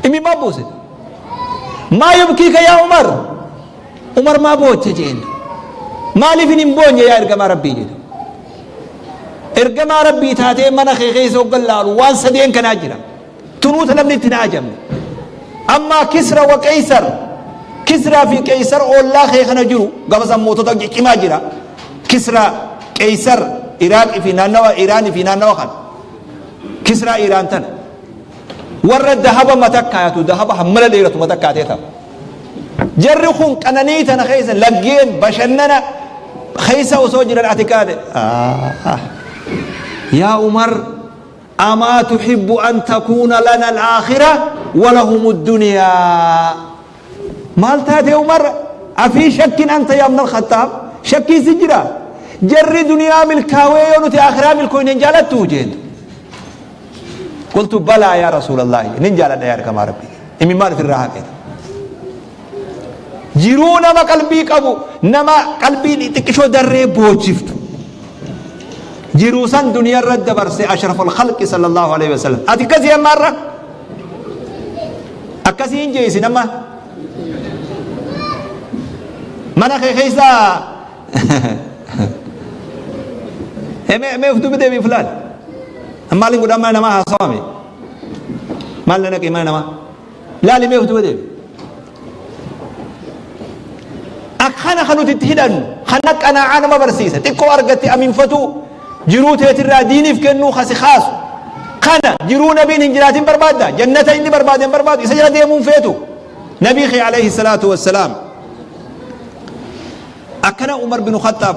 Imimmaan buuse. Maa yubkiika yaa Umar? Umar maa boocha jeen. Maaliif hin boonye yaa ergamaa Rabbii jedhe. Ergamaa Rabbii taatee mana kee keessa hoggan laalu waan sadeen kanaa jira. Tunuuta namni itti hin haajamne. Ammaa Kisra wa Qeysar, Kisraa fi Qeysar oollaa kee kana jiru, gama san mootota ciccimaa jira. Kisra, Qeysar, Iraaqii fi naannawa Iraanii fi naannawa kana. Kisraa Iraan tana. Warra dahaba mata kaayatu, dahaba hammana dheeratu mata kaatee ta'a. Jarri kun qananii tana keessa laggeen bashannana keessa osoo jiran ati kaate. Yaa Umar, amaa tuhibbu an takuuna lana al-aakhira wa lahumu ad-dunyaa. Maal taate Umar? Afii shakkin anta yaa ibn al-Khattaab? Shakkii si jira? Jarri duniyaa milkaawee yoo nuti aakhiraa milkooyne hin jaalattu jeen. Qultu balaa yaa Rasuulallaahi, nin jaaladha yaa ergamaa Rabbii. Imimmaan ofirraa haqe. Jiruu nama qalbii qabu, nama qalbii xixiqqishoo darree boochiftu. Jiruu san duniyaa irra dabarse ashraful khalqi sallallahu alaihi wasallam. Ati akkasii amma irra? Akkasii hin jeesin amma? Mana kee keessaa mee mee of duuba deebiif laal. Maaliin godhaa mana namaa haasawame? Maal na naqee mana namaa? Laali mee of duuba deebi. Akkana kan nuti itti hidhannu, kana qanaa'aa nama barsiisa. Xiqqoo argatte aminfatu, jiruu teetirraa diiniif kennuu kasi kaasu. Kana jiruu nabiin hin jiraatin barbaadda. Jannata inni barbaade hin barbaadu. Isa jala deemuun feetu. Nabii kee alayhi salaatu wassalaam. Akkana Umar bin Khattaab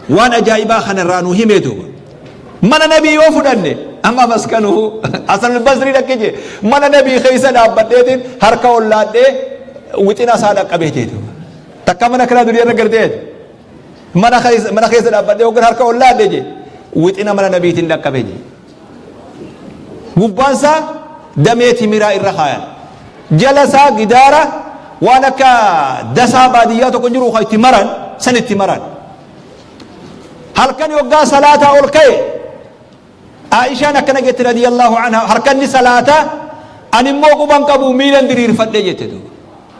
waan ajaa'ibaa kana irraa nu himee duuba. Mana nabii yoo fudhanne amma maskanuhu Hasan al-Basri dhaqqe jee mana nabii keessa dhaabbadheetiin harka ollaadhee wixina isaa dhaqqabee jee duuba. Takka mana kanaa duniyaa irra gartee mana keessa dhaabbadhee hoggan harka ollaadhe jee wixina mana nabiitiin dhaqqabee jee. Gubbaan isaa damee timiraa irra kaayan. Jala isaa gidaara waan akka dasaa baadiyyaa tokko jiru kan itti maran san itti maran. Halkan yoggaa salaataa ol ka'e Aishaan akkana jette radiyallahu anha, harkanni salaataa ani immoo quban qabu miilan diriirfadhe jette duuba.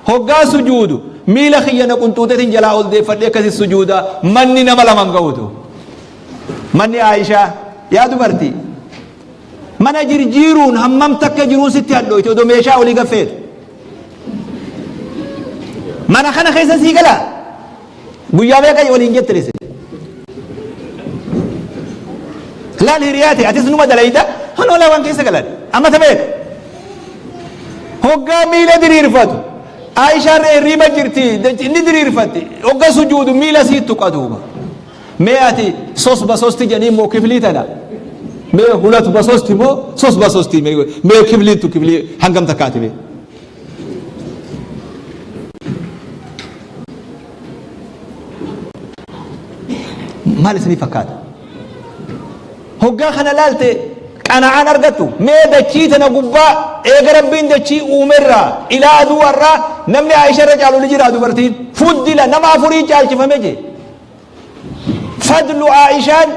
Hoggaa sujuudu miila kiyya na qunxuutetin jalaa ol deeffadhee akkasi sujuuda, manni nama laman ga'u duuba. Manni Aishaa yaa dubartii mana jirjiiruun hammam takka jiruun sitti hadhooyte odoo meeshaa olii gaffeetu. Mana kana keessa sii galaa? Guyyaa meeqa waliin jettan isin? Laal hiriyaa ta'e atis numa dalayda hanoola waan keessa galan. Amma ta meeqa? Hoggaa miila diriirfatu. Aishaan hirriiba jirti inni diriirfatti. Hogga sujuudu miila sii tuqa duuba. Mee ati sos basosti jedhanii immoo kiflii tana. Mee hulat basosti moo sos basosti mee kifliin tu kiflii hangam takkaati mee? Maal isinii fakkaata? Hoggaa kana laalte qana'aan argattu. Mee dachii tana gubbaa eega Rabbiin dachii uumerraa ilaa aduu har'aa namni Aisha irra caalu ni jira dubartiin. Fuddila nama afurii caalchifame jee. Fadlu Aishaan,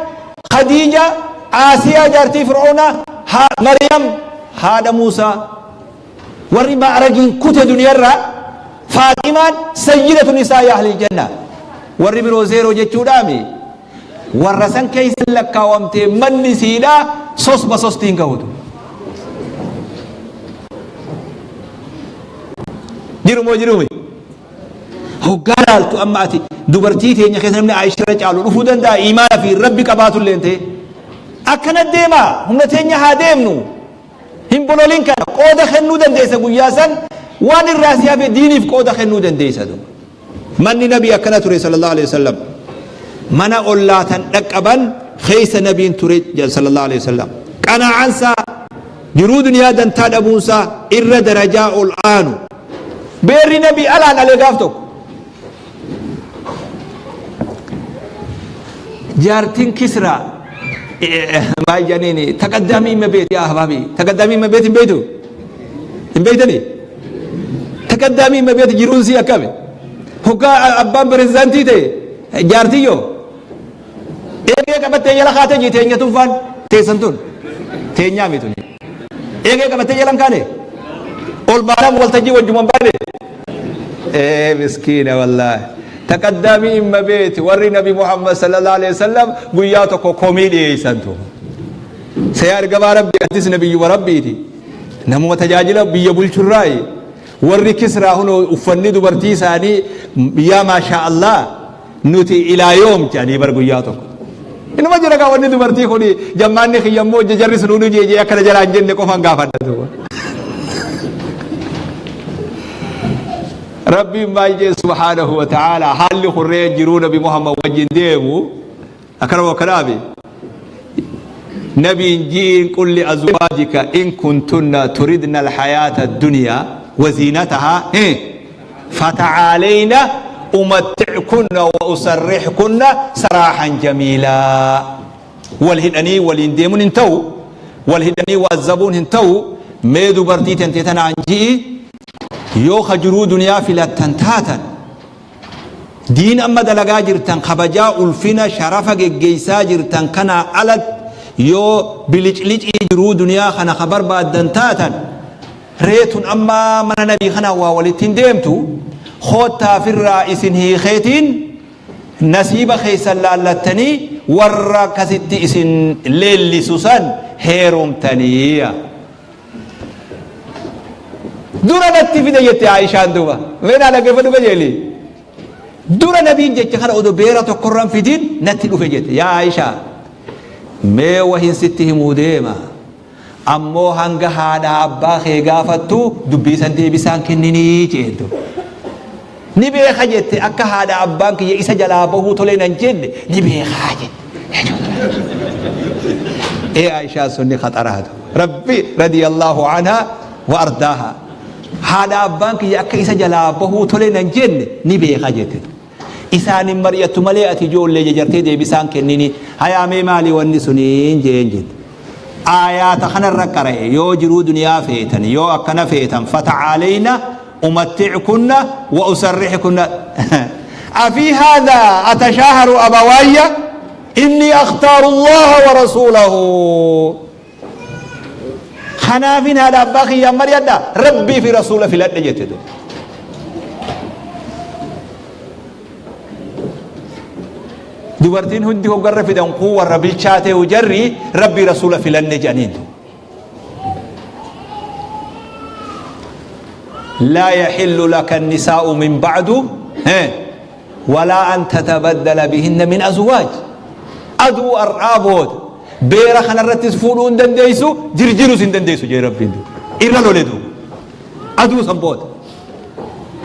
Khadiija, Aasiyaa jaartii Fir'oonaa, Maryam haadha Muusaa. Warri ma'ragiin kute duniyarraa Faaximaan sayyidatu nisaa'i ahlil janna. Warri biroo zeeroo jechuudhaami. Warra san keessa lakkaawamtee manni siidhaa sosba sostiin gahutu. Jiru moo jiruumi? Hoggaa laaltu amma ati dubartii teenya keessa namni Aisha irra caalu dhufuu danda'a imaana fi rabbi qabaatu illee ta'e. Akkana deema humna teenya haa deemnu. Hin bololin kana qooda kennuu dandeessa guyyaa san waan irraa si hafe diiniif qooda kennuu dandeessa. Manni nabii akkana ture sallallahu alaihi wasallam. Mana ollaatan dhaqqaban keessa nabiin ture sallallahu alaihi wasallam. Qanaa'ansaa jiruu duniyaa dantaa dhabuunsaa irra darajaa ol aanu. Beerri nabii alaan alee gaaf tokko. Jaartiin Kisraa maal jedhaniini taqaddaamii ima beeti yaa ahbaabii taqaddaamii ima beeti hin beektu hin beektanii taqaddaamii ima beeti jiruun sii akkami hoggaa abbaan pirezidaantii ta'e jaartiyyoo Eegee qabattee jala kaatee jii teenya tun faan teessan tun teenyaa miti tuni. Eegee qabattee jala hin kaane ol baanaan waltajjii wajjuma hin baane. Ee miskiina wallaahi. Taqaddaamii imma beeti warri Nabi Muhammad sallallahu alaihi wasallam guyyaa tokko komii dhiyeessan tu. Sayaa ergamaa Rabbii atis nabiyyuma Rabbiiti. Namuma tajaajila biyya bulchurraayi. Warri Kisraa hunoo uffanni dubartii isaanii yaa maashaa Allah nuti ilaa yoom jedhanii bar guyyaa tokko. Inuma jira gaa wanni dubartii kun jammaanni kiyya immoo jarri sun hunduu jeejee akkana jalaa hin jenne qofaan gaafadha. Rabbiin maal jee subhaanahu wa ta'ala haalli kurree jiruu Nabi Muhammad wajjin deemu akkana wakkanaafi. Nabiin ji'iin qul li azwaajika in kuntunna turidna alhayaata addunyaa wa ziinatahaa fata'aalayna umatti'kunna wa usarrihkunna saraahan jamiilaa. Wal hidhanii waliin deemuun hin ta'u, wal hidhanii waazzabuun hin ta'u, mee dubartii tante tanaan ji'i yoo ka jiruu duniyaa filattan taatan Diin amma dalagaa jirtan kabajaa ulfina sharafa geggeessaa jirtan kanaa alatti yoo biliclicii jiruu duniyaa kana ka barbaaddan taatan reetun amma mana nabii kanaan waa walitti hin deemtu koottaa firraa isin hiikeetiin nasiiba keessan laallattanii warra akkasitti isin leellisu san heerumtanii. Dura natti fide jette Aishaan duuba. Mee naa dhaggeeffadhu qajeeli. Dura nabiin jecha kana odoo beera tokkorran fidin natti dhufe jette. Yaa Aishaa mee wahin sitti himuu deema. Ammoo hanga haadha abbaa kee gaafattu dubbii san deebisaan kenninii jeettu. Ni beeka jette akka haadha abbaan kiyya isa jalaa bahuu tolee nan jenne ni beekaa jette. Ee Aishaa sunni khaxaraatu. Rabbi radiyallahu anha wa ardaaha. Haadha abbaan kiyya akka isa jalaa bahuu tole nan jenne ni beeka jette. Isaan hin mari'attu malee ati ijoollee jajartee deebisaan kennini. Hayaa mee maali wanni suniin jeen jette. Aayaata kanarra qara'e yoo jiruu duniyaa feetan yoo akkana feetan fata'aaleyna umatti'kunna wa usarrihkunna afii haadha atashaaharu abawaayya inni akhtaaru allaha wa rasuulahu. Kanaafin haadha abbaa kiyyaan mari'adha rabbii fi rasuula filadhe jette duuba. Dubartiin hundi hoggarra fidan kun warra bilchaatee jarri rabbii rasuula filanne jedhaniin. Laa yaxillu laka nisaa'u min ba'du walaa an tatabaddala bihinna min azwaaj. Aduu har'aa booda beera kanarrattis fuudhuu hin dandeessu, jirjiruus hin dandeessu jee rabbiin duuba. Irra lole duuba. Aduu san booda.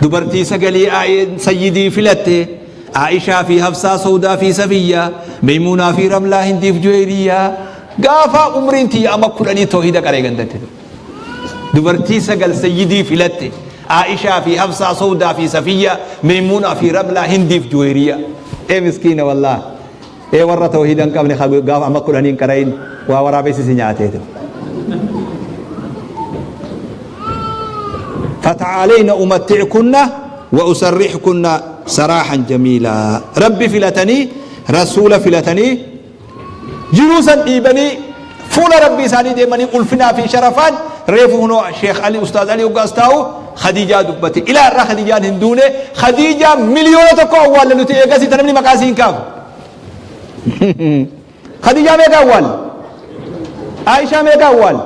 Dubartii sagalee sayyidii filatte Aishaa fi Hafsaa, Sawdaa fi Safiyyaa, Meymuunaa fi Ramlaa, Hindiif Juweeriyyaa. Gaafa umriin tiyya amma 10 toohida qaree gandatti. Dubartii 9 sayyidii filatte Aishaa fi Hafsaa, Sawdaa fi Safiyyaa, Meymuunaa fi Ramlaa, Hindiif Juweeriyyaa. Ee miskiina wallaah. Ee warra toohida hin qabne gaafa amma 10 hin qarayin waa waraabessi si nyaateetu. فتعالين أمتعكن وأسرحكن سراحا جميلا. ربي فلتني رسول فلتني جلوسا إيبني فول ربي ساني ديمني ألفنا في شرفان ريفو هنو شيخ علي أستاذ علي وقاستاو خديجة دبتي إلى الرا خديجة هندونة خديجة مليون تكو أول لنتي إيقاسي تنمني مقاسين كاف خديجة ميقا أول عائشة ميقا أول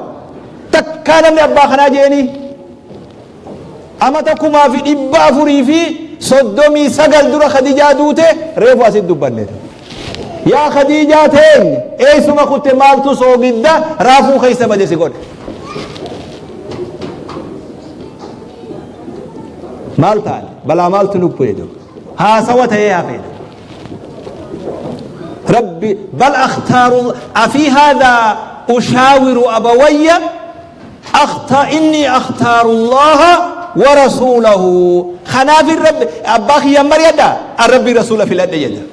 تكا نمني أبا خنا جيني أما تكما في إبا فري في 39 درا خديجة دوته ريفو أسد دبنته يا خديجة تين إيسو ما كنت مالتو سوغدا رافو خيسة بدي سيقول مالتان بلا مالتو نبويدو ها سوت يا فيد ربي بل أختار أفي هذا أشاور أبوي إني أختار الله ورسوله خناف الرب أباخي يا مريدا الرب رسول في الأرض يدا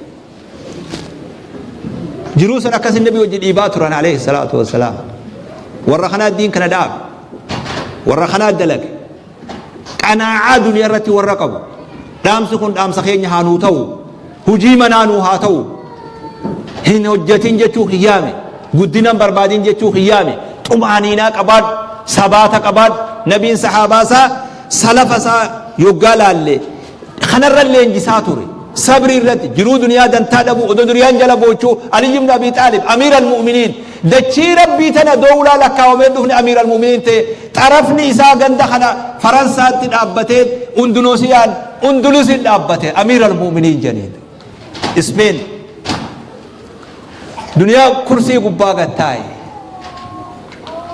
جروسا أكاس النبي وجد إباترا عليه الصلاة والسلام ورخنا الدين كان داب ورخنا الدلق قناعة دنيا رتي والرقب دامسكن دامسخين هانوتو هجيما نانو هاتو هن هجتين جتو خيامي قدنا بربادين جتو خيامي طمأنينا قباد سبات قباد نبي صحابة سا سلف سا يقال اللي خنر اللي انجساتوري صبر الرد جرو دنيا دن تادبو ودو دريان جلبوچو علي بن ابي طالب امير المؤمنين Dachii Rabbii tana dowlaa lakkaawamee dhufne Amiir al-Mu'miniin ta'e. Xarafni isaa ganda kana Faransaatti dhaabbatee Undunoosiyaan Undulusin dhaabbate Amiir al-Mu'miniin jedhaniin. Ispeen duniyaa kursii gubbaa gad taa'e.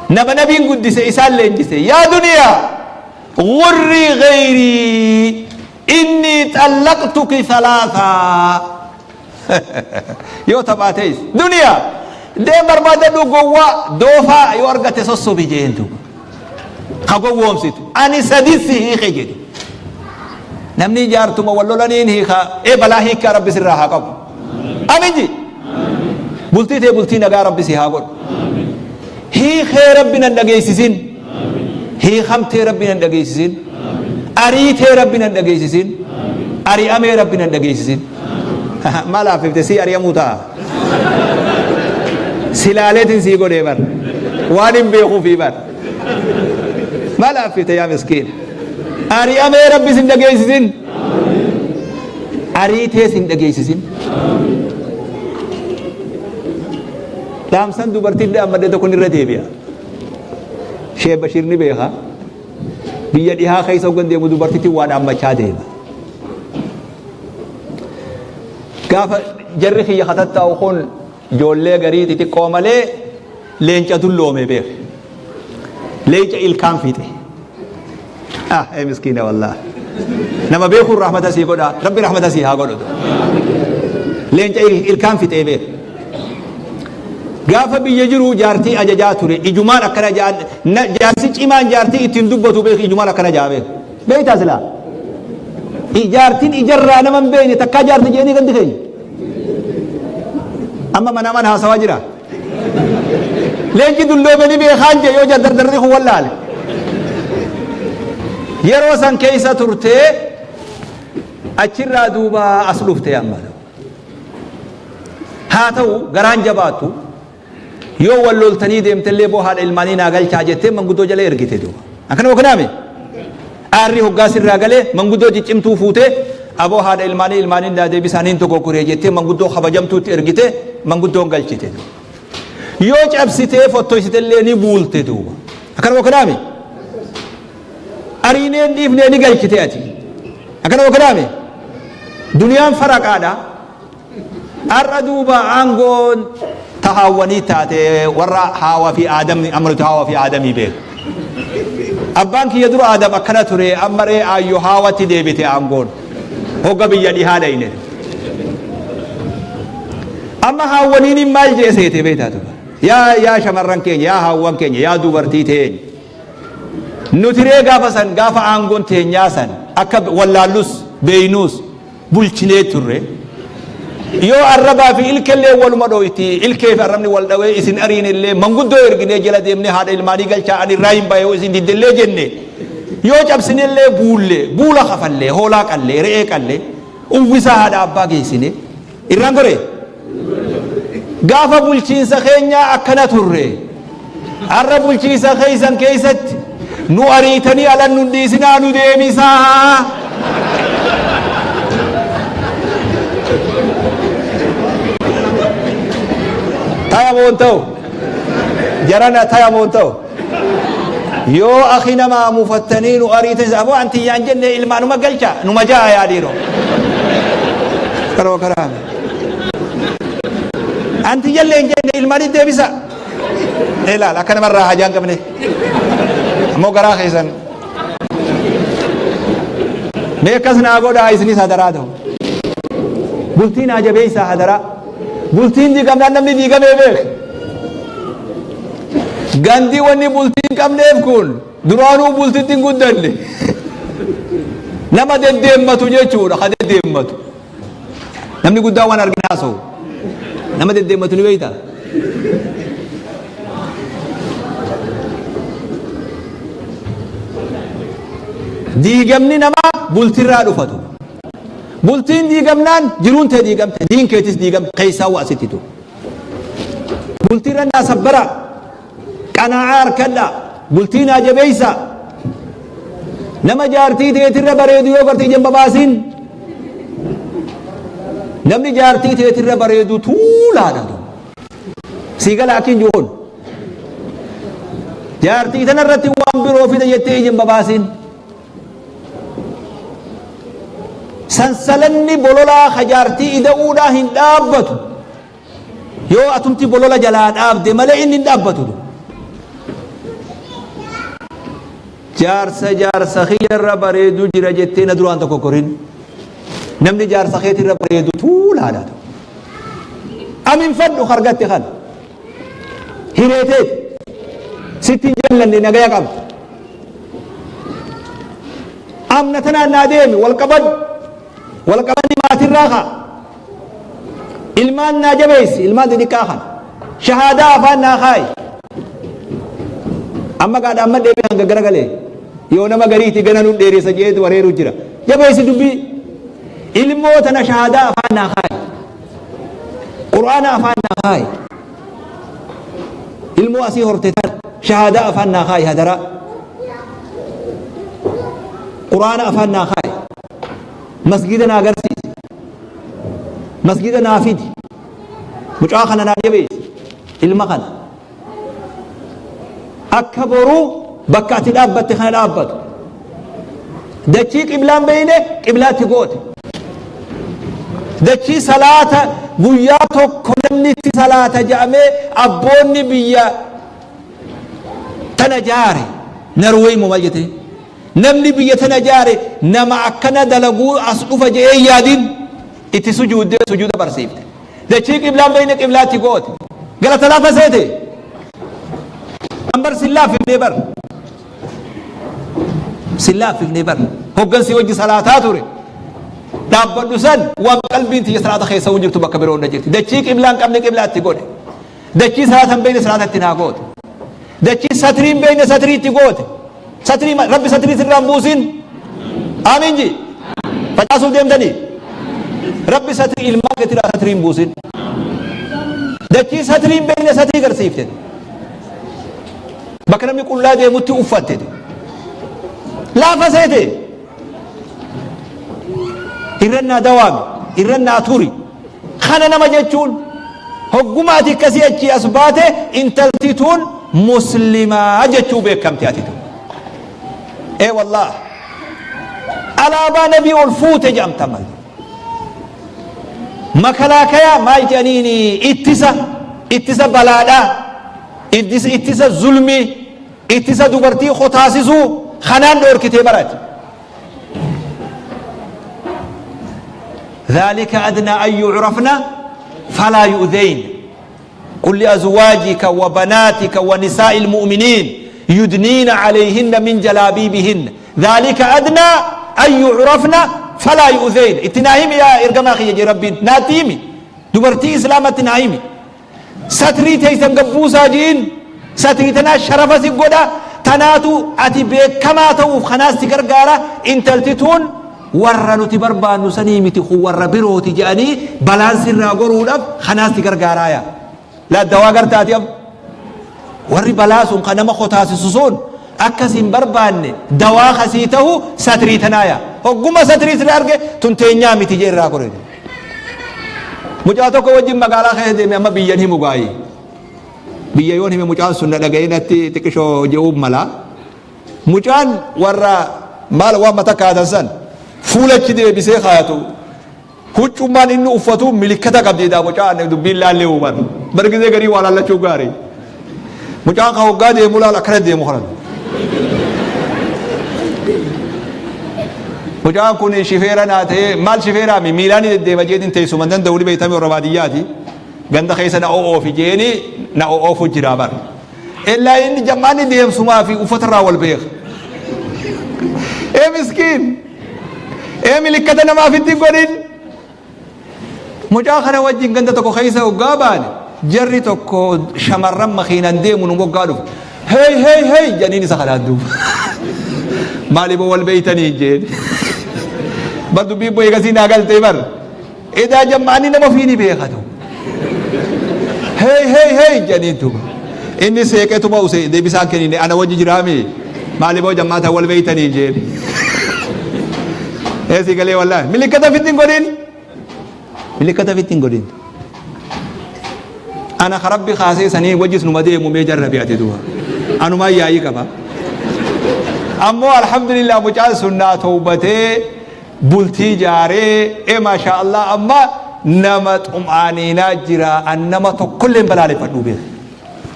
Nama nabiin guddise isaan leenjise. Yaa duniyaa gurrii gayrii innii xallaqtuki salaasaa. Yoo taphaatees duniyaa deem barbaadadhu gowwaa doofaa yoo argate sossobi jeen duuba. Ka gowwoomsitu ani sadis si hiike jedhe. Namni jaartuma wal lolaniin hiika ee balaa hiikkaa Rabbi sirraa haa qabu. Amin ji. Bultii tee bultii nagaa Rabbi si haa godhu. Hiikee Rabbi nan dhageessisin. Hiikamtee Rabbi nan dhageessisin. Ariitee Rabbi nan dhageessisin. Ari'amee Rabbi nan dhageessisin. Maal hafifte sii ari'amuu ta'a. Silaaleetiin sii godhee bar. Waan hin beekuufii bar. Maal hafifte yaa miskiin. Ari'amee Rabbi sin dhageessisin. Ariitee sin dhageessisin. Dhaamsan dubartiin dhaammadhe tokko irra deebi'a. Sheekh Bashiir ni beeka. Biyya dhihaa keessa hoggan deemu dubartittiin waa dhaammachaa deema. Gaafa jarri kiyya katattaa'u kun ijoollee garii xixiqqoo malee leenca dulloome beeke. Leenca ilkaan fixe. Ah, ee miskiina wallah. Nama beekuun rahmata sii godha. Rabbi rahmata sii haa godhu. Leenca ilkaan fixee beeke. Gaafa biyya jiru jaartii ajajaa ture. Ijumaan akkana jaan jaarsi cimaan jaartii ittiin dubbatu beeku ijumaan akkana jaa beeku. Beektaa silaa? Jaartiin ijarraa nama hin beekne takkaa jaarti jedhanii gandi keenya. Amma manaamaan haasawaa jira. Leenci dulloome ni beekaan jee yoo dardarri kun wallaale. Yeroo san keessa turtee achirraa duuba as dhufte amma. Haa ta'u garaan jabaattu yoo wal loltanii deemtellee boo haadha ilmaanii naa galchaa jettee manguddoo jala ergite duuba. Akkana hoganaame. Aarri hoggaa sirraa galee manguddoo ciccimtuu fuutee aboo haadha ilmaanii ilmaanii naa deebisaaniin dogoggoree jettee manguddoo kabajamtuutti ergite manguddoon galchite duuba. Yoo cabsitee fottoysitellee ni buulte duuba. Akkana hoganaame. Ariineen dhiifnee ni galchite ati. Akkana hoganaame. Duniyaan faraqaadha. Har'a duuba aangoon tahaawwanii taate warra haawa fi aadamni amma nuti haawa fi aadamii beeku. Abbaan kiyya dura aadam akkana ture amma ree aayyo haawatti deebite aangoon. Hogga biyya dhihaa dhayne. Amma haawwaniin maal jee seete beektaa tuba. Yaa yaa shamarran keenya yaa haawwan keenya yaa dubartii teenya. Nuti ree gaafa san gaafa aangoon teenyaa san akka wallaallus beeynuus bulchinee turre. Yoo arrabaa fi ilkellee waluma dhooyti ilkee fi arrabni wal dhawee isin ariinillee manguddoo erginee jala deemnee haadha ilmaanii galchaa ani irraa hin bahe yoo isin diddellee jenne yoo cabsinellee buulle buula kafallee hoolaa qallee re'ee qallee uwwisaa haadha abbaa geessine irraan gore gaafa bulchiinsa keenyaa akkana turre har'a bulchiinsa keessan keessatti nu ariitanii alan nu dhiisinaa nu deebisaa. Taya moon ta'u jarana taya moon ta'u yoo akhi namaa mufattanii nu ariitan aboo antiyyaan jenne ilmaanuma galcha numa ja'a yaa dhiiroo. Karoo karaame. Antiyyallee hin jenne ilmaanii deebisa. Ilaal akka namarraa hajaa hin qabne. Ammoo garaa keessan. Mee akkas naa godhaa isinis hadaraa ta'u. Bultii naa jabeessaa hadaraa. Bultiin diigamnaan namni diigamee beek. Gandi wanni bultii hin qabneef kun duraanuu bultitti hin guddanne. Nama deddeemmatu jechuudha ka deddeemmatu. Namni guddaan waan argina haasa'u. Nama deddeemmatu ni beektaa? Diigamni namaa bultirraa dhufatu. Bultiin diigamnaan jiruun tee diigamte, diin keetis diigamte, keessaa waa sitti tu. Bultiirra naa sabbara, qanaa'aa harkadha, bultii naa jabeessa. Nama jaartii teetirra bareedu yoo garte ija hin babaasin. Namni jaartii teetirra bareedu tuulaadha. Sii gala akkiin jiru kun. Jaartii tana irratti waan biroo fida jettee ija hin babaasin. Sansalanni bololaa ka jaartii ida'uudhaa hin dhaabbatu. Yoo atumti bolola jalaa dhaabde malee inni hin dhaabbatu. Jaarsa jaarsa kiyyarra bareedu jira jettee na duraan tokko korin. Namni jaarsa keetirra bareedu tuulaadha. Aminfadhu argatte kana. Hireeteeti. Sitti hin jallanne nagaya qabda. Amna tanaan naa deemi wal qabadhu. Wal qabanni maatirraa kaa. Ilmaan naa jabeessi ilmaan xixiqqaa kana. Shahaadaa afaan naa kaayi. Amma gaadha amma deebii hanga garagalee. Yoo nama gariiti gana nu dheeressa jeetu wareeru jira. Jabeessi dubbii. Ilmoo tana shahaadaa afaan naa kaayi. Qur'aana afaan naa kaayi. Ilmoo asii horte tana shahaadaa afaan naa kaayi hadaraa. Qur'aana afaan naa kaayi. Masgiida naa agarsiisi. Masgiida naa fidi. Mucaa kana naa jabeessi. Ilma kana. Akka boruu bakka ati dhaabbatte kana dhaabbatu. Dachii qiblaan beeyne qiblaatti goote. Dachii salaata guyyaa tokko namni itti salaata jedhamee abboonni biyya tana jaare Narweey moo maal jetee? Namni biyya tana jaare nama akkana dalaguu as dhufa jedhee hin yaadin itti sujuuddee sujuuda barsiifte. Dachii qiblaan beeyne qiblaatti goote. Galata laafa seete. An bar sin laaffifnee bar. Sin laaffifnee bar. Hoggansi wajji salaataa ture. Dhaabbadhu san waan qalbiin tiyya salaata keessa jirtu bakka biroo hunda jirti. Dachii qiblaan qabne qiblaatti godhe. Dachii salaata hin beekne salaata itti naa goote. Dachii satrii hin beekne satrii itti goote. Satrii rabbi satrii sirraa hin buusin. Aamiin ji. Facaasuuf deemtanii. Rabbi satrii ilmaan keetirraa satrii hin buusin. Dachii satrii hin beekne satrii garsiifte. Bakka namni qullaa deemutti uffatte. Laafa seete. Irran naa dawaami. Irran naa turi. Kana nama jechuun hogguma ati akkasii achii as baate intalti tun muslimaa jechuu beekamte ati tun. Ee wallaah. Alaabaa nabii ol fuute jedhamta mal. Makalaakayaa maal jedhaniini ittisa ittisa balaadhaa ittisa ittisa zulmii ittisa dubartii kotaasisuu kanaan dhoorkitee barate. ذلك أدنى أن يعرفن فلا يؤذين قل لأزواجك وبناتك ونساء المؤمنين يدنين عليهن من جلابيبهن ذلك أدنى أن يعرفن فلا يؤذين اتناهيم يا إرقما خي ربي ناتيمي دبرتي إسلامة ناهيمي Satrii teeysan gad buusaa ji'iin, satrii tanaa sharafa si godha, tanaatu ati beekkamaa ta'uuf kanaas si gargaara, intalti tun warra nuti barbaannu sanii miti kun warra birooti je'anii balaan sirraa goruudhaf kanaas si gargaaraaya. Laa dawaa garta ati amma? Warri balaa sun ka nama kotaasisu sun akka sin barbaanne dawaa ka sii tahu satrii tanaaya. Hogguma satrii sirra arge tun teenyaa miti jee irraa gore. Mucaa tokko wajjin magaalaa keessa deeme amma biyyan himu gaayi. Biyya yoon hime mucaan sun na dhaga'ee natti xiqishoo je'uun mala. Mucaan warra maal waan mata kaatan san fuulachi deebisee kaayatu. Huccummaan inni uffatu milikkata qabdi daa mucaan dubbiin laallee huban. Bargizee garii waa laallachuu gaarii. Mucaan kan hoggaa deemu laal akkana deemu kanan. Mucaan kun shifeera naa ta'ee maal shifeeraa mi miilaan deddeema jeetiin teessuma hin danda'u ni beektame warra baadiyyaati. Ganda keessa na o'oofi jeeni na o'oofu jira bar. Illaa inni jammaanni deemsumaa fi uffata irraa wal beeka. Ee miskiin! Ee milikkata namaaf itti godhin! Mucaa kana wajjin ganda tokko keessa hoggaa baane jarri tokko shamarran makiinan deemu nu moggaa dhufe. Hey hey hey jedhaniin isa kanaan duuba. Maaliif wal beeytanii jeen. Bar dubbiin bo'ee gasii naa galtee bar. Edaa jammaanni nama ofii ni beekatu. Hey hey hey jedhaniin duuba. Inni seeqeetuma use deebisaan kennine ana wajji jiraami. Maaliif jammaata wal beeytanii jeen. Eesii galee wallaahi. Milikkata fitti hin godhin. Milikkata fitti hin godhin. Ana rabbi kaasee sanii wajjis numa deemu mee jarrabi ati du'a. Anumaa yaa'ii qaba. Ammoo alhamdulillah mucaan sun naa tawbatee bultii jaaree maasha Allah amma nama xum'aaniinaa jira an nama tokkollee hin balaaleffadhu beeku.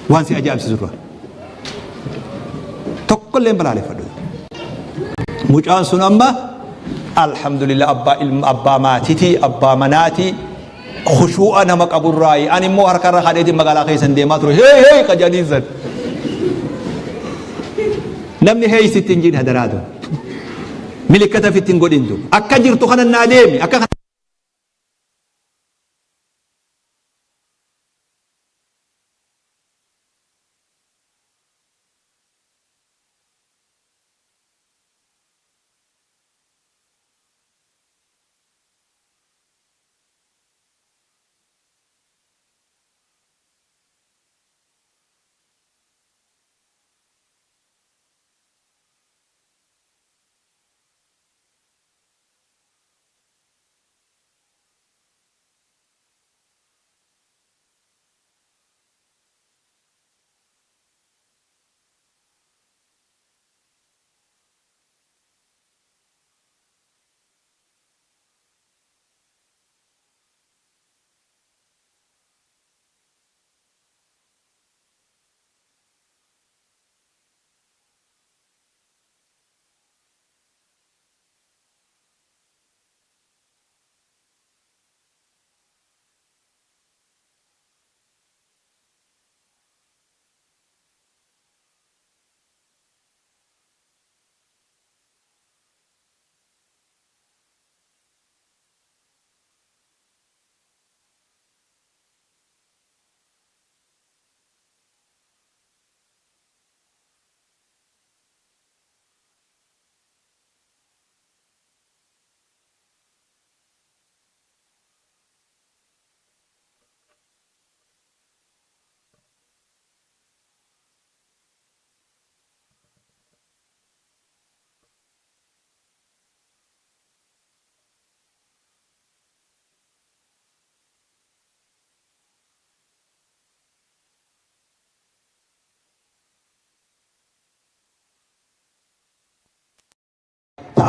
Waan si ajaa'ibsiisu dura. Tokkollee hin balaaleffadhu. Mucaan sun amma alhamdulillah abbaa ilma abbaa maatiiti abbaa manaati khushuu'a nama qaburraayi ani immoo harkarra hadheetiin magaalaa keessan deemaa ture hey hey qajaniin san. Namni hey sitti hin jiin hadaraatu. Milikkata fitti hin godhintu. Akka jirtu kana naa deemi akka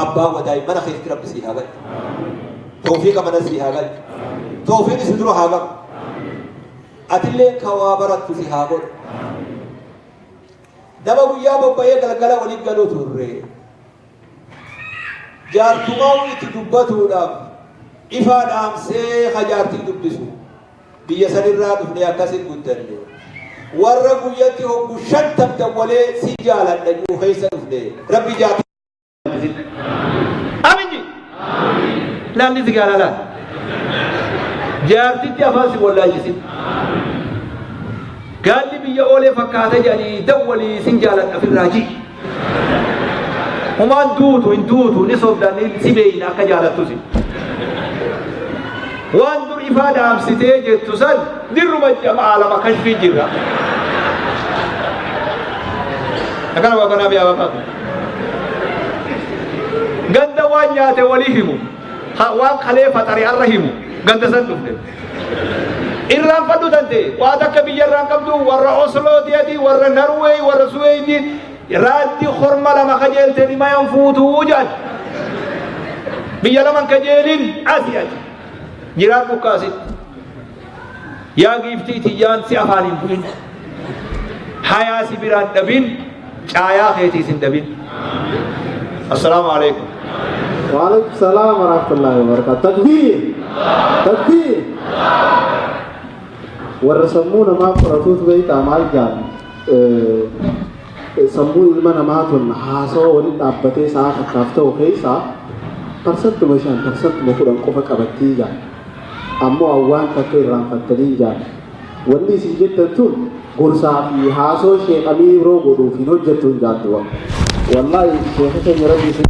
Abbaa wadaay mana keessatti rabbi sii haa galchu. Tawfiiqa mana sii haa galchu. Tawfiiqni si dura haa galu. Atillee ka waa barattu si haa godhu. Nama guyyaa bobba'ee galgala waliin galuu turre. Jaartumaa itti dubbatuudhaaf ifaa dhaamsee ka jaartii dubbisu. Biyya sanirraa dhufnee akkasin guddanne. Warra guyyatti hoggu 50 dawwalee si jaaladha jiru keessa dhufne. Rabbi jaartii. Amin ji. Laalli si gaala laal. Jaartitti afaan si wallaalchisin. Gaalli biyya oolee fakkaata jedhanii dawwalii sin jaaladha ofirraa ji. Humaan duutu hin duutu ni sobda ni si beeyna akka jaalattusi. Waan dur ifaa dhaamsitee jettu san dirruma jamaa lama kashfii jirra. Akkana waa banaa biyyaa bakka. Ganda waan nyaate walii himu. Waan kalee faxare arra himu. Ganda san dhufne. Irraan fadhu tante waan akka biyya irraan qabdu warra Oslooti ati warra Norway warra Suweedin raaddi horma lama kajeelte nimayan fuutuu jedhan. Biyya laman kajeelin asi ati. Jiraan bukkaasitti. Yaa giiftii tiyyaan si afaan hin bu'in. Hayaa si biraan dhabin caayaa keetiis hin dhabin. Assalaamu alaikum. Waalaikum salam warahmatullahi wabarakatuh. Takbir! Takbir! Warra sammuu namaa qoratuutu beektaa maal jaan sammuu ilma namaa tun haasawa waliin dhaabbatee sa'a takkaaf ta'u keessaa 5% 10% qofa qabattii jaan. Ammoo awwaan takka irraanfattanii jaan. Wanni isin jettan tun gorsaa fi haasoo sheeqamii biroo godhuuf hin hojjettu hin jaattu. Wallaahi sheeka keenya rabbi isin